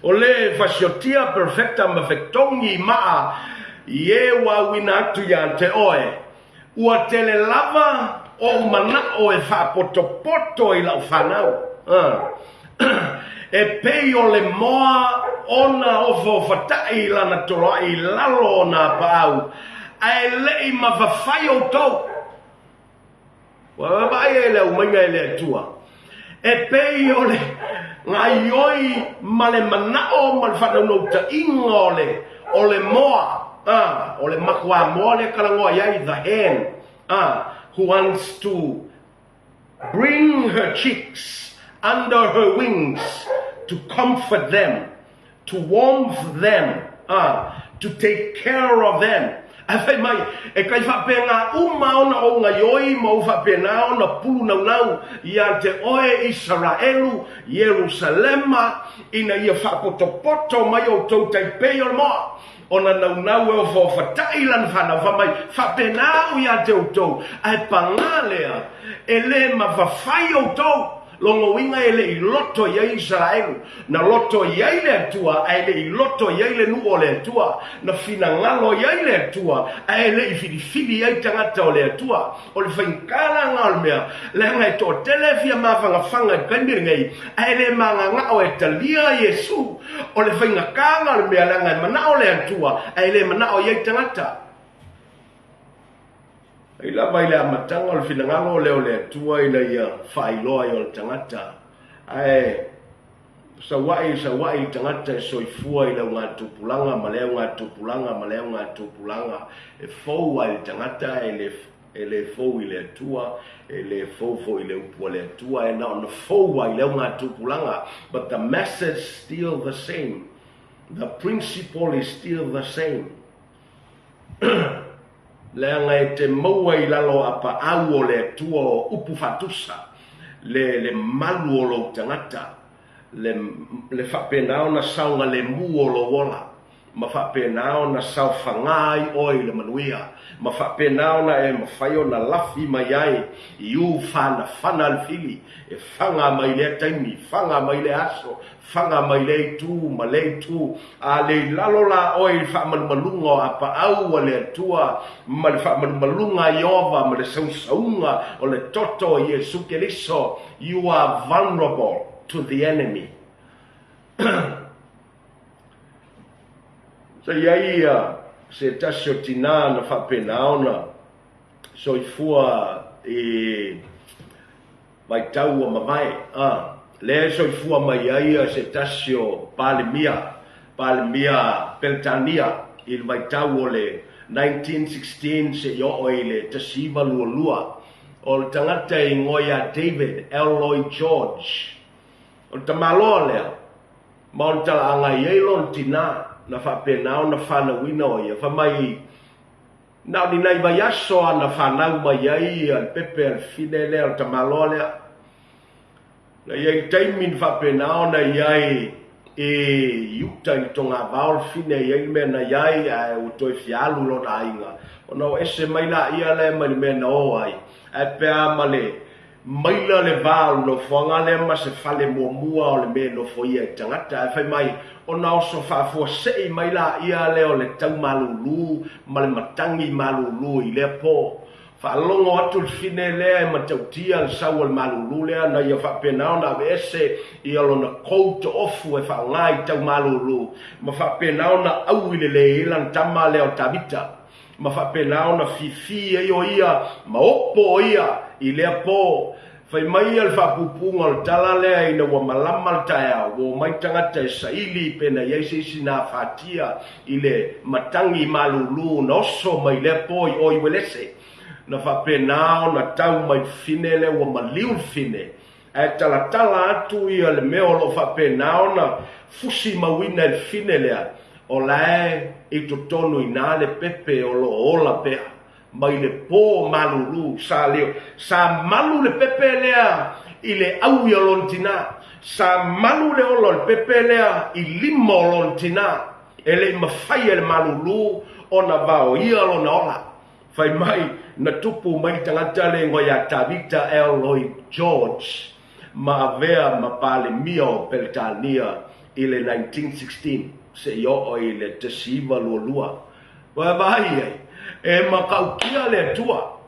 o le fasiotia perfecta ma fetogi i maa i e ua auina atu ia te oe, ua tele lava ou manao e faapotopoto i lau fanau. E pei o le moa ona ofaofatai i lana toloai i lalo o nā paau, ae le i mafafai outou. Ua vaavaai ai le aumaiga e le Atua, e pei o le gaioi ma le manao ma le faanaunautaiga o le, o le moa, a, o le makuamoa lea e talanoa i ai, the hen, a, who wants to Bring her chicks under her wings to comfort them, to warmth them, to take care of them. Ae fai mai, e kai faapena uma ona ou gaioi ma ou faapena ona pulu naunau ia te oe Isaraelu, Ierusalema, ina ia faapotopoto mai outou tai pei o le moa. Ona naunau e ofaofatai lana fanau, fai mai, Faapena au ia te outou, ae pagā lea, e le mafafai outou. Lona uiga e le i loto i ai Isaraelu. Na loto i ai le Atua, ae le i loto i ai le nuu o le Atua. Na finagalo i ai le Atua, ae le i filifili i ai tagata o le Atua. O le faigata la lena o le mea, leaga e toatele e fia mafanafana i le taimi lenei, ae le magagao e talia Iesu. O le faigata lena o le mea, leaga e manao le Atua, ae le manao i ai tagata. Mai lava i le amataga o le finagalo lea o le Atua ina ia faailoa ai o le tagata, ae saua'i saua'i le tagata e soifua i le augatupulaga ma le augatupulaga ma le augatupulaga, e fou lava i le tagata ae le e le fou i le Atua, e le fou foi i le upu a le Atua, ae na ona fou lava i le augatupulaga, but the message still the same, the principle is still the same. Leaga e te maua i lalo o apaau o le Atua o upu faatusa, le, le malu o lou tagata, le, le faapena ona saogalemu o lou ola, ma faapena ona saofaga ai oe i le manuia, ma faapena ona e mafai ona lafi mai ai i u fanafana a le fili, e faga mai lea taimi, faga mai lea aso, Faga mai lea itu ma lea itu, a le i lalo la oe i le faamalumaluga o apaau a le Atua ma le faamalumaluga a Ieova ma le sausauga o le toto o Iesu Keriso, you are vulnerable to the enemy. Sa i ai ia se tasi o tinā na faapena ona soifua i Vaitau ua mavae, a, lea e soifua mai ai se tasi o Palemia, Palemia Peretania i le vaitau o le 1916 seia oo i le 1922. O le tagata e igoa ia David L. Lloyd George. O le tamaloa lea, ma o le talaaga e i ai lona tinā, na faapena ona fanauina o ia, fai mai, Na o ni nai vaiaso a na fanau mai ai le pepe a le fine lea, o le tamaloa lea. Na i ai le taimi na faapena ona i ai i uta i le togavao le fine e i ai le mea na i ai ae ua toe fia alu i lona aiga. Ona o ese mai laia lea mai le mea na o ai, ae pe a ma le maila le va o le nofoaga lea ma se fale muamua o le mea e nofoia ai tagata. Ae fai mai, ona oso faafuasei mai laia lea o le tau malūlū ma le matagi malūlū i lea po. Faalogo atu le fine lea e matautia le sau o le malūlū lea na ia faapena ona aveese ia lona kou toofu e faaaoga i tau malūlū ma faapena ona aui lelei ai lana tama lea o Tavita. ma faapena ona fifi ai o ia ma opo o ia i lea po. Fai mai ia le faapuupuuga o le tala lea ina ua malama le taeao, ua omai tagata e saili pe na i ai se isi na afatia i le matagi malūlū na oso mai lea po i o i Uelese. Na faapena ona tau mai le fine lea ua maliu le fine, ae talatala atu ia le mea o lo o faapena ona fusi mauina e le fine lea, o la e i totonu i ina le pepe o lo o ola pea mai le po malūlū. Sa leo, sa malu le pepe lea i le aui o lona tinā. Sa malu le ola o le pepe lea i lima o lona tinā. E le i mafai e le malūlū ona vaoia lona ola. Fai mai, na tupu mai le tagata le igoa ia Tavita L. Lloyd George ma avea ma Palemia o Peretania i le 1916 seia oo i le 1922. Ua vaai i ai, e matautia le Atua,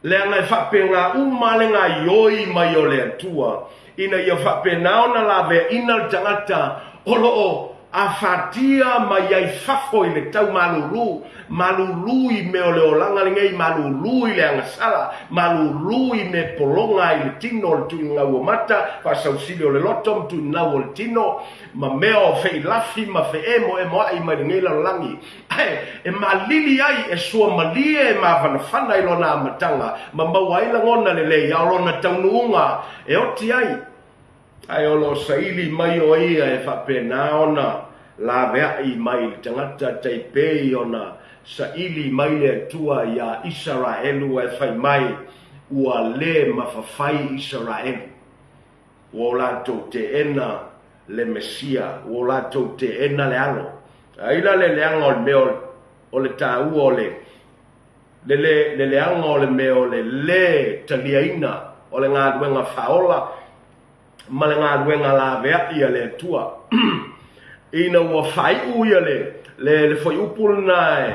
leaga e faapena uma le gaoioi mai o le Atua ina ia faapena ona laveaina le tagata o lo o afatia mai ai fafo i le tau malūlū, malūlū i mea o le olaga lenei, malūlū i le agasala, malūlū i mea pologa ai le tino o le tuinagau o mata, faasausili o le loto ma tuinagau o le tino, ma mea o feilafi ma feemoemoa'i mai lenei lalolagi. Ae e malili ai, e suamalie, e mafanafana i lona amataga, ma maua ai lagona lelei, a o lona taunuuga e oti ai. Ae o lo o saili mai o ia e faapena ona laveai mai i le tagata tai pei ona saili mai le Atua iā Isaraelu ae fai mai, Ua le mafafai Isaraelu. Ua o latou teena le Mesia, ua o latou teena le Alo. Ai la le leaga o le mea o le taua o le le le le leaga o le mea o le lē taliaina o le galuega faaola. ma le galuega laveai a le Atua. Ina ua faaiu ia le, le, le fuaiupu lena e,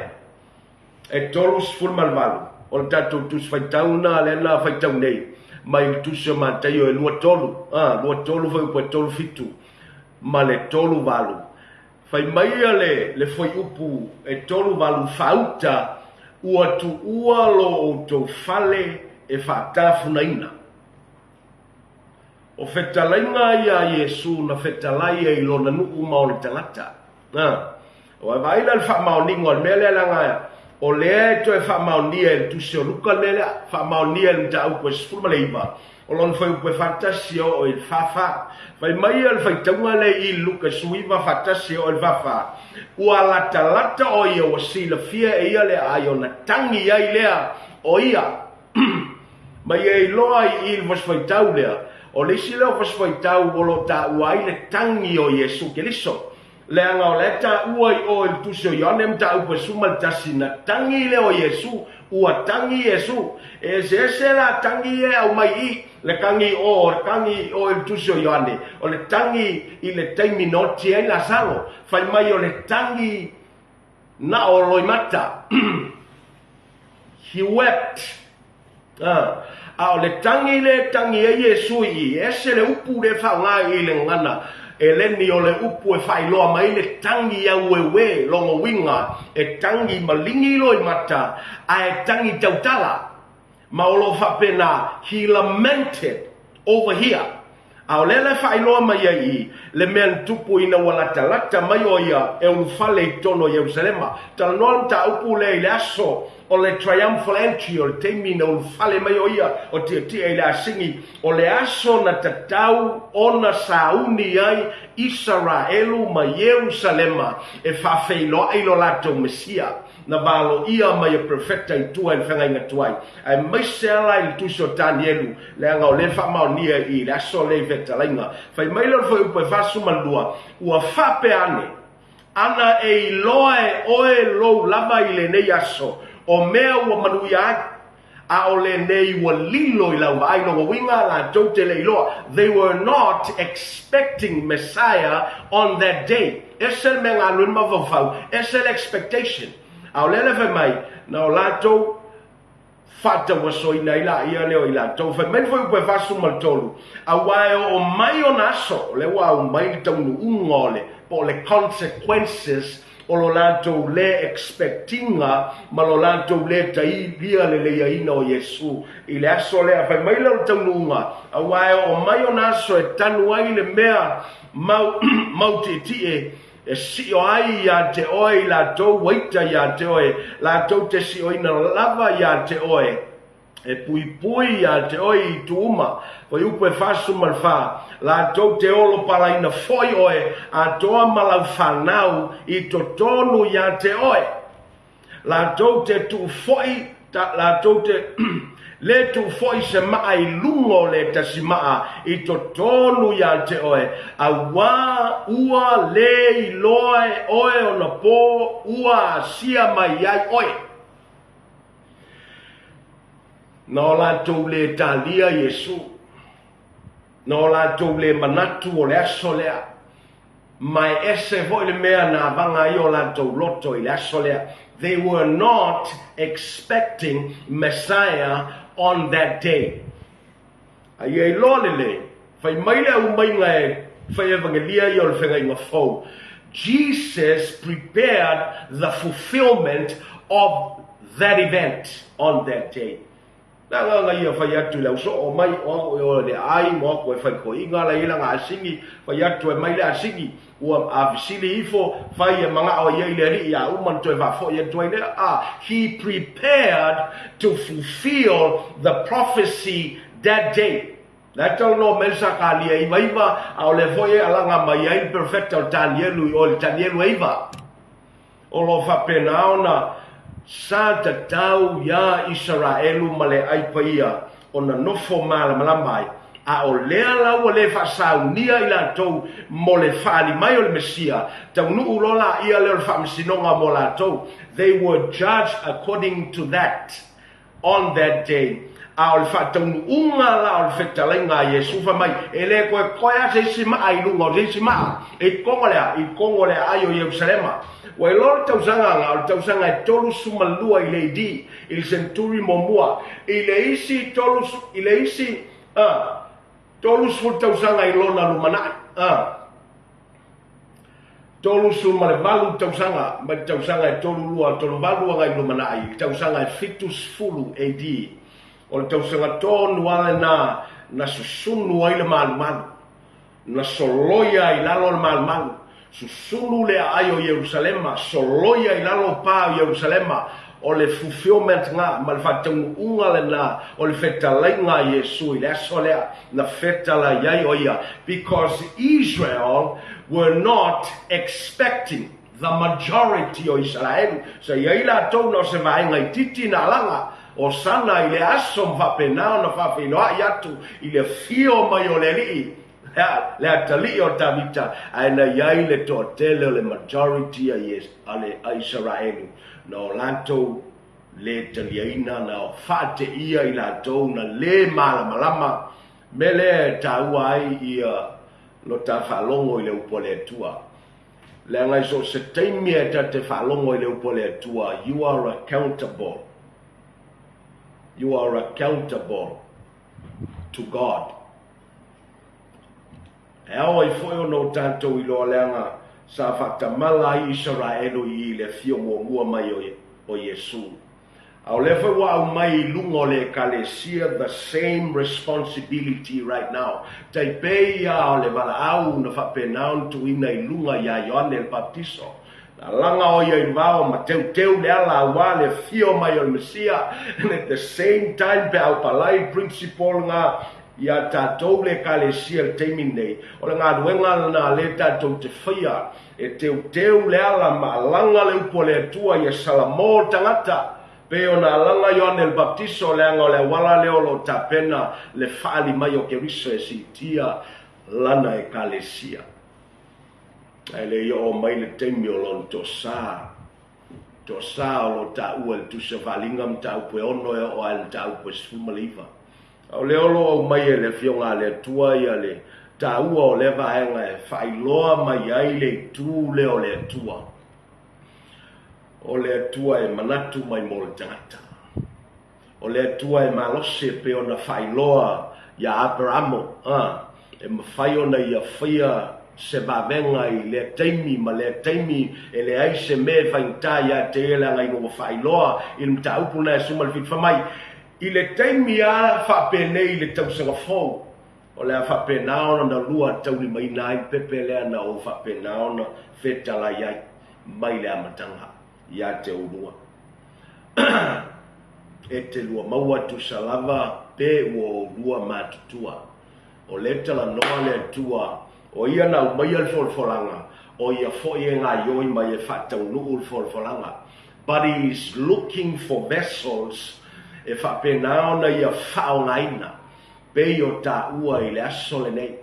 e 38 o le tatou tusi faitau lena lea na faitau nei mai le tusi o Mataio e 23, a, 23 fuaiupu e 37 ma le 38. Fai mai ia le, le fuaiupu e 38 faauta, ua tuua lo outou fale e faatafunaina. O fetalaiga ia a Iesu na fetalai ai i lona nuu ma ona tagata. A, ua e vaai la i le faamaoniga o le mea lea leaga o lea e toe faamaonia e le Tusi o Luka le mea lea, faamaonia e le mataupu e 19, o lona fuaiupu e 41 e oo i le 44. Fai mai ia le faitauga lea i Luka 19 41 e oo i le 44, ua latalata o ia ua silafia e ia le aai ona tagi ai lea o ia. Ma ia iloa i i le Vasi Faitau lea, o le isi lea o Vasi Faitau o lo o taua ai le tagi o Iesu Keriso. Leaga o la e taua i o i le Tusi o Ioane mataupu e 11, na tagi lea o Iesu, ua tagi Iesu. E eseese la tagi ia e aumai i i, le tagi i o, o le tagi i o i le Tusi o Ioane, o le tagi i le taimi na oti ai Lasalo. Fai mai o le tagi na o loimata. He wept. A, a o le tagi lea e tagi ai Iesu i i, e ese le upu lea e faaaoga i le gagana Eleni, o le upu e faailoa mai le tagi aueuē, lona uiga, e tagi maligi loimata, a e tagi tautala. Ma o lo o faapena, he lamented over here. A o lea la e faailoa mai ai i le mea na tupu ina ua latalata mai o ia e ulufale i totonu o Ierusalema. Talanoa le mataupu lea i le aso o le triumphal entry, o le taimi na ulufale mai o ia o tietie i le asigi, o le aso na tatau ona sauni ai Isaraelu ma Ierusalema e faafeiloai lo latou Mesia. Na valoia mai e Perofeta i tua i le feagaiga tuai, aemaise lava la i le Tusi o Tanielu, leaga o lea e faamaonia i le aso lea i Fetalaiga. Fai mai lea o le fuaiupu e 42, Ua faapea ane, Ana e iloa e oe lou lava i lenei aso, o mea ua manuia ai, a o lenei ua lilo i lau vaai, lona uiga, latou te le iloa, they were not expecting Messiah on that day. Ese le mea galulue le mafaufau, ese le expectation. A o lea la e fai mai, na o latou faatauasoina ai laia lea o i latou. Fai mai le fuaiupu e 43, aua e oo mai ona aso, o lea ua aumai le taunuuga o le, po o le consequences o lo latou lē expect-iga ma lo latou lē tailia leleiaina o Iesu i le aso lea. Fai mai lea o le taunuuga, aua e oo mai ona aso e tanu ai le mea mau, mau tietie e sio ai iā te oe i latou ua ita iā te oe, latou te sioina lava iā te oe. E puipui iā te oe i itu uma, fuaiupu e 44, latou te olo palaina foi oe atoa ma lau fanau i totonu iā te oe. Latou te tuu foi, ta, latou te le tuu foi se maa i luga o le tasi maa i totonu iā te oe, auā ua le iloa e oe ona pō ua asia mai ai oe. Na o latou lē talia Iesu. Na o latou lē manatu o le aso lea. Ma e ese foi le mea na avaga ai o latou loto i le aso lea. They were not expecting Messiah on that day. A ia iloa lelei, fai mai le aumaiga e fai evangelia ia o le Feagaiga Fou, Jesus prepared the fulfillment of that event on that day. Le agaga ia fai atu i le ausoo mai o aku e oe le ai mo aku e fai koiga la i langa asigi, fai atu e mai le asigi, ua a fesili ifo, fai e magao ai i le alii a uma na toe faafoi atu ai lea, a he prepared to fulfill the prophecy that day. La e talanoa mai le Sakalia 99, a o lea foi e alaga mai ai le perofeta o Tanielu i o i le Tanielu 9. O lo o faapena ona sa tatau iā Isaraelu ma le ai paia ona nofo malamalama ai, a o lea la ua le faasaunia i latou mo le faali mai o le Mesia, taunuu loa laia lea o le faamasinoga mo latou, they were judged according to that on that day. A o le faataunuuga la o le fetalaiga a Iesu fai mai, e le toe toe lava se isi maa i luga o se isi maa, i totonu o le a? I totonu o le aai o Ierusalema. Ua iloa le tausaga na, o le tausaga e 32 i le AD, i le seneturi muamua, i le isi tolu, i le isi, a, 30 tausaga i lona lumanai, a. 38 tausaga mai le tausaga e 32 38 agai i lumanai i le tausaga e 70 AD. O le tausaga tonu lava lena na susunu ai le malumalu, na soloia ai i lalo le malumalu, susunu le aai o Ierusalema, soloia i lalo pa o Ierusalema. O le fulfillment na ma le faataunuuga lena o le fetalaiga a Iesu i le aso lea na fetalai ai o ia, because Israel were not expecting the majority o Isaraelu, sa i ai latou na o se vaega itiiti na alaga o sana i le aso ma faapena ona faafeiloai atu i le afio mai o le Alii, le atalii o Tavita, ae na i ai le toatele o le majority a Isaraelu na o latou le taliaina, na faateia i latou na le malamalama. Mea lea e taua ai ia lo ta faalogo i le upu a le Atua. Leaga i so o se taimi e ta te faalogo i le upu a le Atua, you are accountable. You are accountable to God. E ao ai foi ona o tatou iloa leaga sa faatamala ai Isaraelu i le afio muamua mai o Iesu. A o lea foi ua aumai i luga o le Ekalesia the same responsibility right now. Tai pei ia o le valaau na faapena ona tuuina i luga ia Ioane le Papatiso. Na alaga o ia i le vao ma teuteu le ala aua le afio mai o le Mesia, and at the same time pe aupalai principle nga Iā tatou le Ekalesia i le taimi lenei, o le galuega lena lea tatou te faia, e teuteu le ala ma alaga le upu a le Atua ia Salamo le tagata, pei ona alaga Ioane le Baptiso, leaga o le auala lea o lo o tapena le faaali mai o Keriso e siitia Lana Ekalesia. Ae le i oo mai le taimi o Lona toasa. Toasa o lo o taua i le Tusi o Faaaliga mataupu e 6 e oo lava i le mataupu e 19. A o lea o lo o aumai e le Afioga a le Atua ia le taua o lea vaega e faailoa mai ai le itu lea o le Atua. O le Atua e manatu mai mo le tagata. O le Atua e malosi e pei ona faailoa iā Aperamo, a, e mafai ona ia faia se vavega i lea taimi ma lea taimi, e leai se mea e faigata ia te ia leaga ina ua faailoa i le mataupu lena e 17 fai mai, I le taimi a faapenei i le tausaga fou, o le a faapena ona na lua taulimaina ai le pepe lea na ou faapena ona fetalai ai mai le amataga ia te oulua. E te lua maua tusa lava pe ua oulua matutua. O lea talanoa le Atua, o Ia na aumaia le folafolaga, o Ia foi e gaioi mai e faataunuu le folafolaga. But he is looking for vessels e faapena ona ia faaaogaina pei o taua i le aso lenei.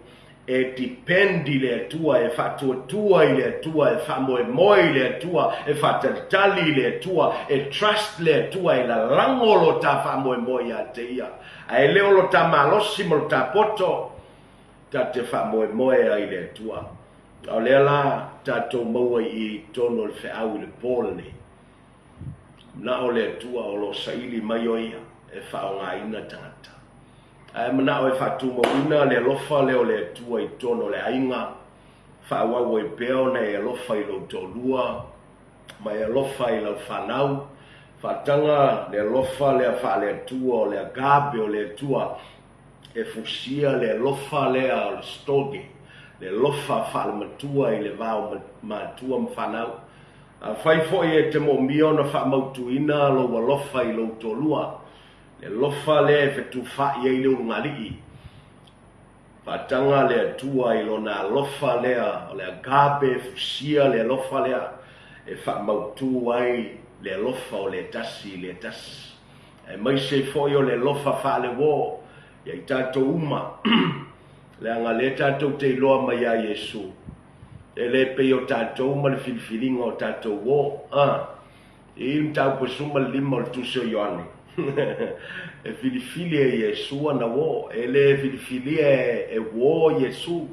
E depend i le Atua, e faatuatua i le Atua, e faamoemoe i le Atua, e faatalitali i le Atua, e trust le Atua, e lalago lo ta faamoemoe ia te Ia. Ae le o lo ta malosi ma lo ta poto, ta te faamoemoe ai i le Atua. A o lea la tatou maua i i totonu o le feau i le po lenei, manao le Atua o lo o saili mai o Ia e faaaogaina tagata. Ae manao e faatumauina le alofa lea o le Atua i totonu o le aiga, faaauau ai pea ona e alofa i lou toalua ma e alofa i lau fanau, faataga le alofa lea faale-Atua o le agape o le Atua e fusia le alofa lea o le storge, le alofa faale-matua i le va o matua ma fanau. Afai foi e te moomia ona faamautuina lou alofa i lou toalua, le alofa lea e fetufaai ai le ulugalii, faataga le Atua i lona alofa lea o le agape e fusia le alofa lea e faamautu ai le alofa o le tasi i le tasi. Aemaise foi o le alofa faaleuo ia i tatou uma, leaga lea tatou te iloa mai ia Iesu, e le pei o tatou ma le filifiliga o tatou uo. A, i mataupu e 15 o le Tusi o Ioane. E filifili e Iesu ana uō, e le filifilia e uō Iesu.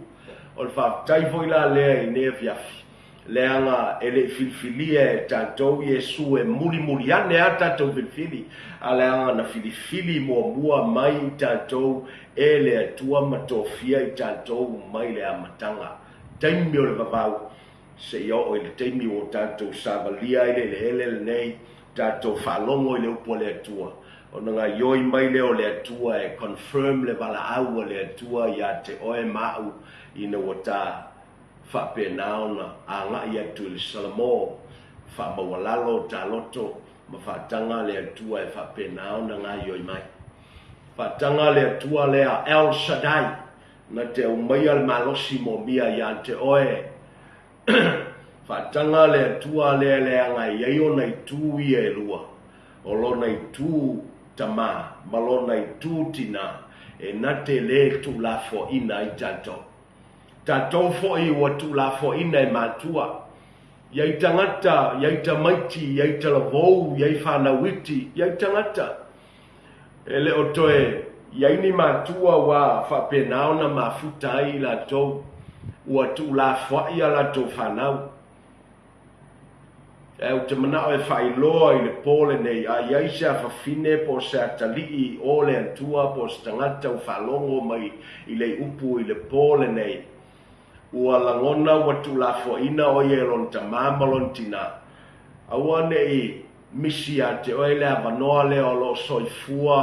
O le faafetai foi la lea i nei afiafi, leaga e le i filifilia e tatou Iesu e mulimuli ane a tatou filifili, a leaga na filifili muamua mai i tatou e le Atua ma tofia i tatou mai le amataga, taimi o le vavau, seia oo i le taimi ua tatou savalia ai le eleele lenei, tatou faalogo i le upu a le Atua, ona gaoioi mai lea o le Atua e confirm le valaau a le Atua ia te oe ma au ina ua ta faapena ona agai atu i le Salamo, faamaualalo o ta loto ma faataga le Atua e faapena ona gaoioi mai. Faataga le Atua lea El Shaddai, na te aumaia le malosi moomia ia te oe. Faataga le Atua lea leaga e i ai ona itu ia e lua, o lona itu tamā ma lona itu tinā, e na te lē tuulafoaina ai tatou. Tatou foi ua tuulafoaina e matua. I ai tagata, i ai tamaiti, i ai talavou, i ai fanau iti, i ai tagata. E le o toe i ai ni matua ua faapena ona mafuta ai i latou ua tuulafoai a latou fanau. Ae ou te manao e faailoa i le po lenei, a i ai se afafine po o se atalii o le Atua po o se tagata ua faalogo mai i lei upu i le po lenei, ua lagona ua tuulafoaina o ia e lona tamā ma lona tinā, aua ne i misi ia te oe le avanoa lea o lo o soifua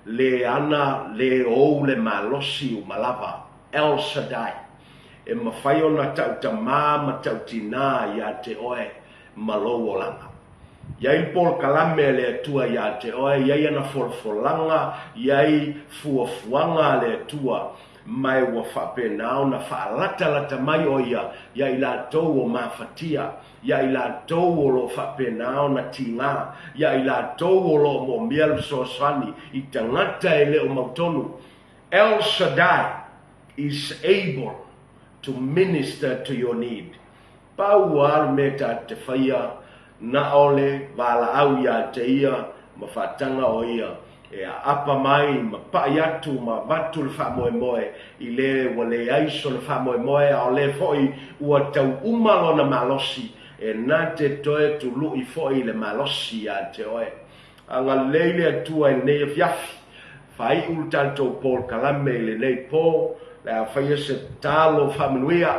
le ana le ou le malosi uma lava, El Shaddai, e mafai ona tau tamā ma tau tinā ia te oe ma lou olaga. I ai polokalame a le Atua ia te oe, i ai ana folafolaga, i ai fuafuaga a le Atua, ma e ua faapena ona faalatalata mai o Ia ia i latou o mafatia, ia i latou o lo o faapena ona tiga, ia i latou o lo o moomia le fesoasoani i tagata e le o mautonu. El Shaddai is able to minister to your need. Pau lava le mea ta te faia, na o le valaau ia te ia ma faataga o ia e aapa mai ma paʻi atu ma avatu le faamoemoe i le ua leai sona faamoemoe a o le foi ua tau uma lona malosi e na te toe tuluʻi foi le malosi ia te oe. Agalelei le Atua i lenei afiafi. Faaiu le tatou polokalame i lenei po, le a faia se talo faamanuia.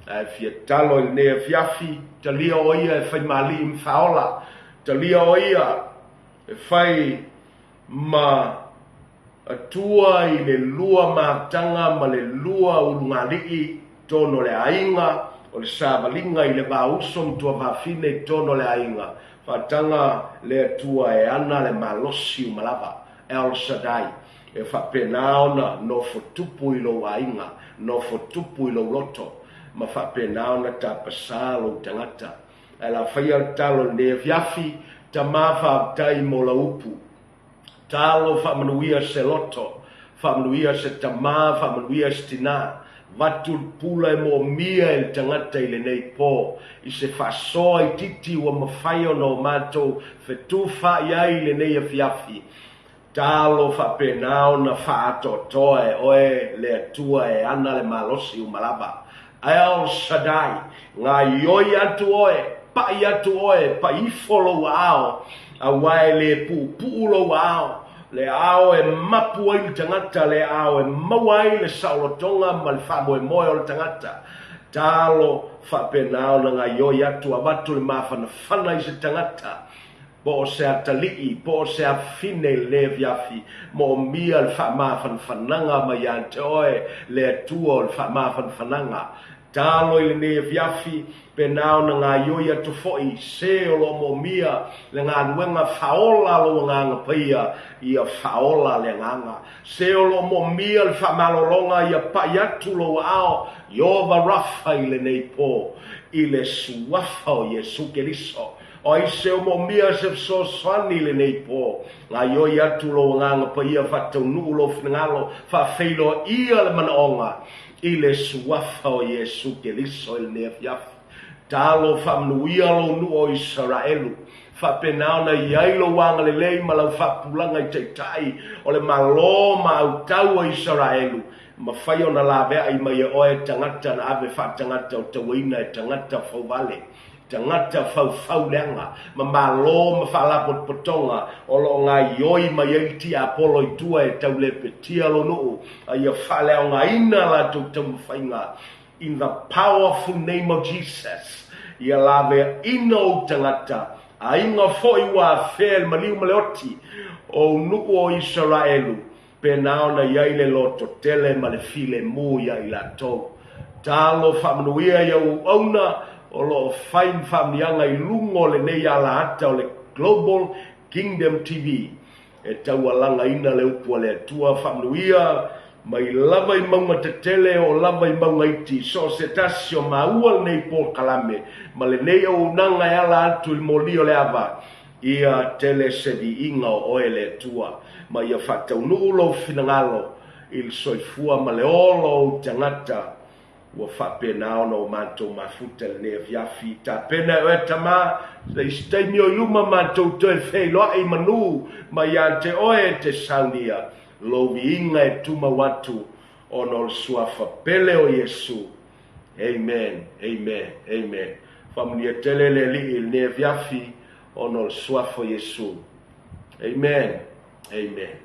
Ae fia talo i lenei afiafi, talia o ia e fai ma alii ma faaola, talia o ia e fai ma Atua i le lua mataga ma le lua ulugalii tonu o le aiga, o le savaliga i le va uso ma tuafafine i tonu o le aiga, faataga le Atua e ana le malosi uma lava, El Shaddai, e faapena ona nofo tupu i lou aiga, nofo tupu i lou loto, ma faapena ona tapasā lou tagata. Ae la faia le talo i lenei afiafi, Tama faafetai mo lau upu. Talo faamanuia se loto, faamanuia se tamā, faamanuia se tinā. Vatu le pula e moomia e le tagata i lenei po, i se faasoa itiiti ua mafai ona o matou fetufaai ai i lenei afiafi. Talo faapena ona faaatoatoa e oe le Atua e ana le malosi uma lava. El Shaddai, gaioi atu oe, paʻi atu oe, paʻi ifo lou aao, auā e le puupuu lou aao, le aao e mapu ai le tagata, le aao e maua ai le saolotoga ma le faamoemoe o le tagata. Talo faapena ona gaioi atu, avatu le mafanafana i se tagata, Po o se atalii, po o se afine i lenei afiafi, moomia le faamafanafanaga mai ia te oe, le Atua o le faamafanafanaga. Talo i lenei afiafi, pena ona gaioi atu foi se o lo o moomia le galuega faaola a lou Agaga Paia, ia faaola le Agaga. Se o lo o moomia le faamalologa, ia pai atu lou aao, Ieova Rafa i lenei po, i le Suafa o Iesu Keriso. O ai se o moomia se fesoasoani i lenei po? Gaioi atu lou Agaga Paia faataunuu lou finagalo, faafeiloaia le manaoga i le Suafa o Iesu Keriso i lenei afiafi. Talo faamanuia lou nuu o Isaraelu. Faapena ona i ai lou agalelei ma lau faapupulaga i taitai o le Malo ma autau o Isaraelu, mafai ona laveai mai e oe tagata na ave faatagata o tauaina e tagata fauvale, tagata faufau leaga, ma malo ma faalapotopotoga o lo o gaoioi mai ai le tiapolo i tua e tau lepetia lou nuu, a ia faaleaogaina latou taumafaiga In the powerful name of Jesus, ia laveaina ou tagata, aiga foi ua afea e le maliu ma le oti, o ou nuu o Isaraelu, pena ona i ai le lototele ma le filemu ia i latou. Talo faamanuia i au auauna o lo o fai ma faamanuiaga i luga o lenei alaata o le Global Kingdom TV. E taualagaina le upu a le Atua, faamanuia mai lava i mauga tetele oo lava i mauga iti, so o se tasi o maua lenei polokalame ma lenei auaunaga e ala atu i le moli o le ava, ia tele se viiga o oe le Atua, ma ia faataunuu lou finagalo i le soifua ma le ola o ou tagata. Ua faapena ona o matou mafuta i lenei afiafi. Tapena e oe Tama, se isi taimi o i luma matou toe feiloai i manu mai ia te oe e te saunia lou viiga e tumau atu ona o le Suafa pele o Iesu. Amen, amen, amen. Faamanuia tele le Alii i lenei afiafi ona o le Suafa o Iesu. Amen, amen.